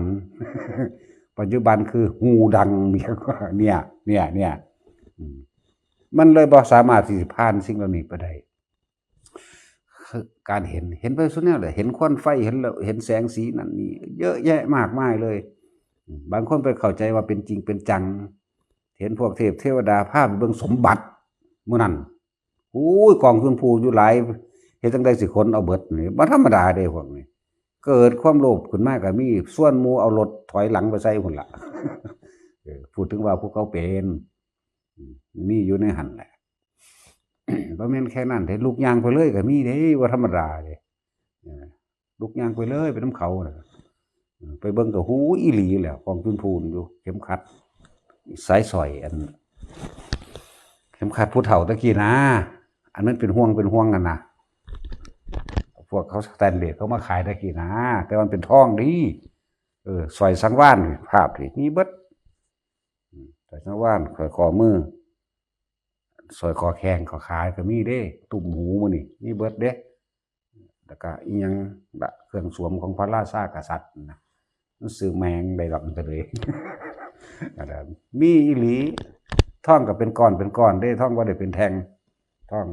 ปัจจุบันคือฮูดัง เนี่ย เนี่ย เนี่ย อืม มันเลยบ่สามารถที่สิผ่านสิ่งเหล่านี้ไปได้ คือการเห็น เห็นไปสุดแนวเลย เห็นควันไฟ เห็นแล้ว เห็นแสงสีนั่นนี่ เยอะแยะมากมายเลย อืม บางคนไปเข้าใจว่าเป็นจริงเป็นจัง เห็นพวกเทพเทวดาพาไปเบิ่งสมบัติมื้อนั้น โอ้ย กองชมพูอยู่หลาย เฮ็ดจั่งใดสิขนเอาเบิดนี่ บ่ธรรมดาเด้พวกนี้ เกิดความโลภขึ้นมาก็มี ชวนหมู่เอารถถอยหลังไปใส่พุ่นล่ะ เออ พูดถึงว่าพวกเขาเป็น อืม มีอยู่ในหั่นแหละ บ่แม่นแค่นั้นเด้ ลุกย่างไปเลยก็มีเด้ บ่ธรรมดาเด้ เออ ลุกย่างไปเลย ไปนำเขาน่ะ เออ ไปเบิ่งก็ฮู้อีหลีแหล้ว กองชมพูอยู่ เข็มขัด สายสร้อยอัน เข็มขัดผู้เฒ่าตะกี้นะ อันนั้นเป็นห่วงเป็นห่วงกันนะ พวกเขาสแตนเลสเขามาขายตะกี้นะ แต่มันเป็นทองดี เออ สร้อยสังวาล ภาพที่มีเบิด อืม สร้อยสังวาล สร้อยข้อมือ สร้อยข้อแข้งข้อขาก็มีเด้ ตุ้มหูมื้อนี่มีเบิดเด้ แล้วก็อีหยังละ เครื่องสวมของพระราชากษัตริย์นะ มันซื้อแมงได้ดอกมันก็เลย นั่นแหละ มีอีหลี ทองก็เป็นก้อนเป็นก้อนเด้ ทองบ่ได้เป็นแท่ง ทอง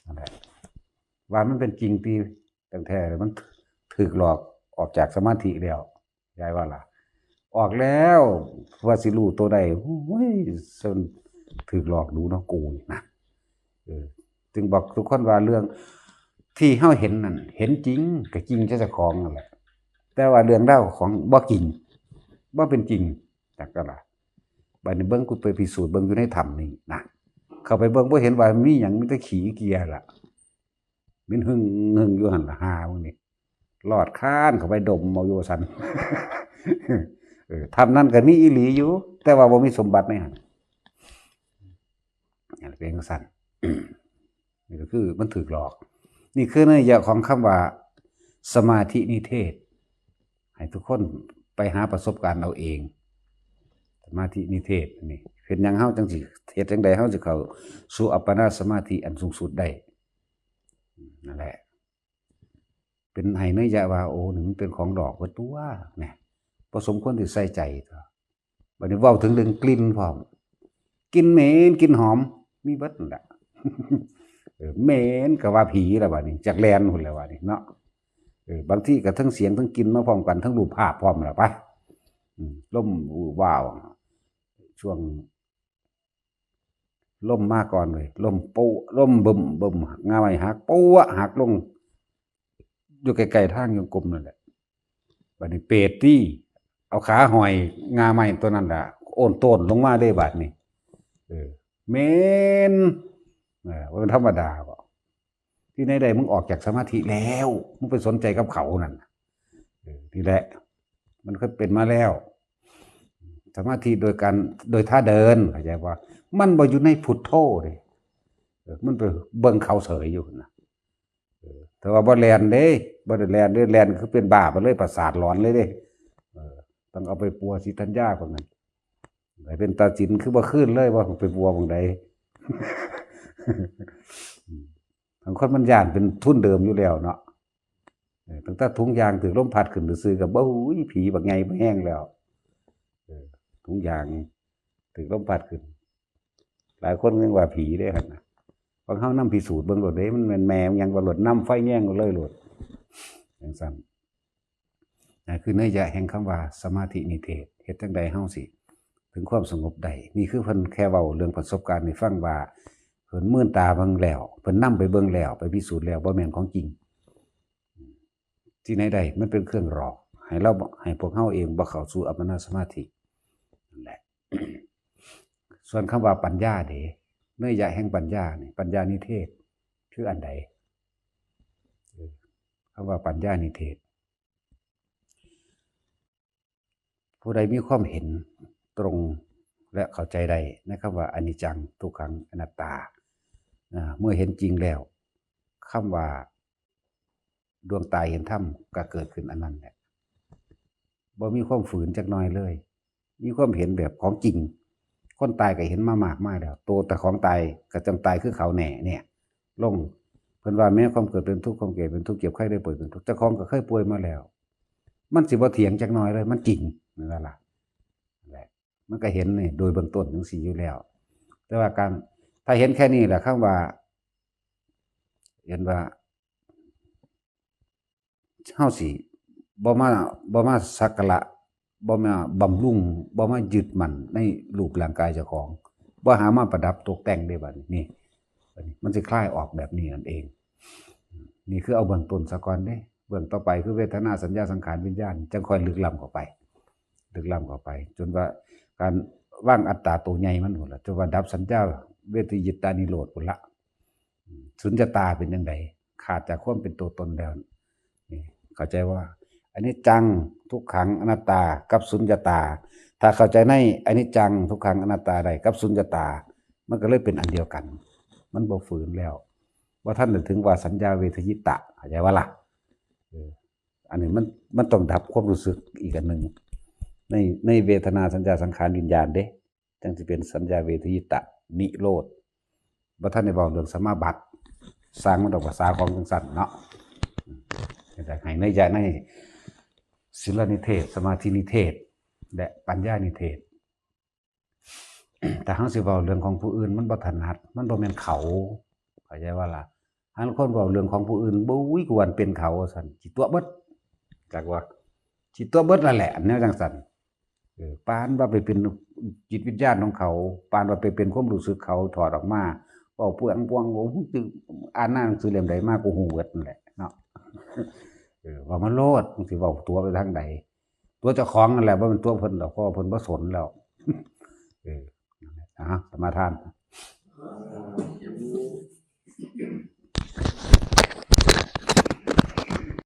นั่นแหละ ว่ามันเป็นจริงติ ตั้งแต่มันถืกหลอกออกจากสมาธิแล้ว ยายว่าล่ะ ออกแล้ว ว่าสิรู้ตัวใด โอ้ย เซิ่นถืกหลอกดูเนาะกูนี่นะ เออ จึงบอกทุกคนว่าเรื่องที่เฮาเห็นนั่น เห็นจริง ก็จริงเจ้าของนั่นแหละ แต่ว่าเรื่องราวของบ่จริง บ่เป็นจริง จักก็ล่ะ บัดนี้เบิ่ง กูไปพิสูจน์เบิ่งอยู่ในถ้ำนี่นะ เข้าไปเบิ่งบ่เห็นว่ามีหยัง มีแต่ขี้เกียจล่ะ มินหึ่งหึ่งอยู่หั่นล่ะ หามึงนี่ ลอดคานเข้าไปดมเอาอยู่ซั่น เออ ถ้ำนั้นก็มีอีหลีอยู่ แต่ว่าบ่มีสมบัติในหั่น นั่นเป็นจั่งซั่น นี่ก็คือมันถืกหลอก นี่คือนัยยะของคำว่า สมาธินิเทศ ให้ทุกคนไปหาประสบการณ์เอาเอง สมาธินิเทศนี่ เฮ็ดหยังเฮาจั่งสิ เฮ็ดจั่งใดเฮาสิเข้าสู่อัปปนาสมาธิอันสูงสุดได้ นั่นแหละ เป็นให้นัยยะว่า โอ้ นี่มันเป็นของหลอกเบิดตัว เนี่ย บ่สมควรสิใส่ใจตัว บัดนี้เว้าถึงเรื่องกลิ่นพร้อม กลิ่นเหม็น กลิ่นหอม มีเบิดนั่นแหละ เออ เหม็นก็ว่าผีแล้วบัดนี้ จักแล่นพุ่นแล้วบัดนี้เนาะ เออ บางทีก็ทั้งเสียงทั้งกลิ่นมาพร้อมกัน ทั้งรูปภาพพร้อมแล้วปะ อืม ลมอู้ว้าว ช่วง ลมมาก่อนเลย ลมโป๊ะ ลมบึ้มบึ้ม งาไม้หัก โป๊ะ หักลง อยู่ใกล้ๆทางจงกรมนั่นแหละ บัดนี้เปรตตี้ เอาขาห้อยงาไม้ตัวนั้นล่ะ โอนโตนลงมาเลยบัดนี้ เออ เหม็น เออ ว่ามันธรรมดาบ่ ที่ไหนได้ มึงออกจากสมาธิแล้ว มึงไปสนใจกับเขานั่นน่ะ เออ นี่แหละ มันเคยเป็นมาแล้ว สมาธิโดยการ โดยท่าเดิน เข้าใจบ่ มันบ่อยู่ในพุทโธเด้ เออ มันไปเบิ่งเขาเสยอยู่นะ เออ แต่ว่าบ่แล่นเด้ บ่ได้แล่นเด้ แล่นคือเป็นบ้าไปเลย ประสาทหลอนเลยเด้ เออ ต้องเอาไปปัวสีธัญญาพวกนั้น ให้เป็นตาสินคือบ่คืนเลย ว่าไปปัวหม่องใด บางคนมันย้านเป็นทุนเดิมอยู่แล้วเนาะ เออ ตั้งแต่ถุงยางถืกลมพัดขึ้นซื่อๆก็ โอ้ย ผีบักใหญ่บ่แฮงแล้ว เออ ถุงยางถืกลมพัดขึ้น หลายคนยังว่าผีเด้หั่นน่ะ บางเฮานำพิสูจน์เบิ่งโลดเด้ มันแม่นแม่นหยังบ่โลด นำไฟแยงเลยโลด จั่งซั่น นั่นคือนัยยะแห่งคำว่าสมาธินิเทศ เฮ็ดจั่งใดเฮาสิถึงความสงบได้ นี่คือเพิ่นแค่เว้าเรื่องประสบการณ์ให้ฟังว่า เพิ่นมืนตาเบิ่งแล้ว เพิ่นนำไปเบิ่งแล้ว ไปพิสูจน์แล้ว บ่แม่นของจริง ที่ไหนได้ มันเป็นเครื่องหลอก ให้เราบ่ ให้พวกเฮาเองบ่เข้าสู่อัปปนาสมาธิ นั่นแหละ ส่วนคำว่าปัญญาเด้ นัยยะแห่งปัญญานี่ ปัญญานิเทศ คืออันใด เออ คำว่าปัญญานิเทศ ผู้ใดมีความเห็นตรงและเข้าใจได้ในคำว่าอนิจจัง ทุกขัง อนัตตา อ่า เมื่อเห็นจริงแล้ว คำว่าดวงตาเห็นธรรมก็เกิดขึ้นอันนั้นแหละ บ่มีความฝืนจักหน่อยเลย มีความเห็นแบบของจริง คนตายก็เห็นมามากมายแล้ว โตแต่ของตายก็จั่งตายคือเขาแน่เนี่ย ลง เพิ่นว่าแม้ความเกิดเป็นทุกข์ ความแก่เป็นทุกข์ เจ็บไข้ได้ป่วยเป็นทุกข์ เจ้าของก็เคยป่วยมาแล้ว มันสิบ่เถียงจักหน่อยเลย มันจริงนั่นล่ะ นั่นแหละ มันก็เห็นนี่โดยเบื้องต้นจังซี่อยู่แล้ว แต่ว่าการ ถ้าเห็นแค่นี้แหละ คำว่า เห็นว่า เฮาสิบ่มา บ่มาสักการะ บ่มาบำรุง บ่มายึดมั่นในรูปร่างกายเจ้าของ บ่หามาประดับตกแต่งเด้บัดนี้ นี่ บัดนี้มันสิคลายออกแบบนี้นั่นเอง นี่คือเอาเบื้องต้นซะก่อนเด้ เบื้องต่อไปคือเวทนา สัญญา สังขาร วิญญาณ จั่งค่อยลึกล้ำเข้าไป ลึกล้ำเข้าไป จนว่าการวางอัตตาตัวใหญ่มันพู้นล่ะ จนว่าดับสัญญาเวทยิตานิโรธพู้นละ สุญญตาเป็นจั่งใด ขาดจากความเป็นตัวตนแล้ว นี่ เข้าใจว่า อนิจจัง ทุกขัง อนัตตา กับสุญญตา ถ้าเข้าใจในอนิจจัง ทุกขัง อนัตตาได้ กับสุญญตา มันก็เลยเป็นอันเดียวกัน มันบ่ฝืนแล้ว บ่ทันได้ถึงว่าสัญญาเวทยิตะ เข้าใจว่าล่ะ เออ อันนี้มัน มันต้องดับความรู้สึกอีกอันหนึ่ง ใน ในเวทนา สัญญา สังขาร วิญญาณเด้ จั่งสิเป็นสัญญาเวทยิตะนิโรธ บ่ทันได้เว้าเรื่องสมาบัติ สร้างมันดอกภาษาของจั่งซั่นเนาะ อืม แต่ให้ในยะ ในศีลนิเทศ สมาธินิเทศ และปัญญานิเทศ ถ้าเฮาสิเว้าเรื่องของผู้อื่น มันบ่ถนัด มันบ่แม่นเขา เข้าใจว่าล่ะ หาลางคนเว้าเรื่องของผู้อื่น บุ้ย กูว่าเป็นเขา ว่าซั่น สิตั๋วเบิด จักว่า สิตั๋วเบิดนั่นแหละ อันแนวจั่งซั่น เออ ปานว่าไปเป็นจิตวิญญาณของเขา ปานว่าไปเป็นความรู้สึกเขาถอดออกมา เว้าเปื่องปวง โอ้ มึงตึง อ่านหนังสือเล่มใดมา กูฮู้เบิดนั่นแหละเนาะ เออ ว่ามาโลด มึงสิเว้าตั๋วไปทางใด ตั๋วเจ้าของนั่นแหละ บ่แม่นตั๋วเพิ่นดอก เพราะว่าเพิ่นบ่สนแล้ว เออ นั่นแหละ อ่าฮะ สมาทาน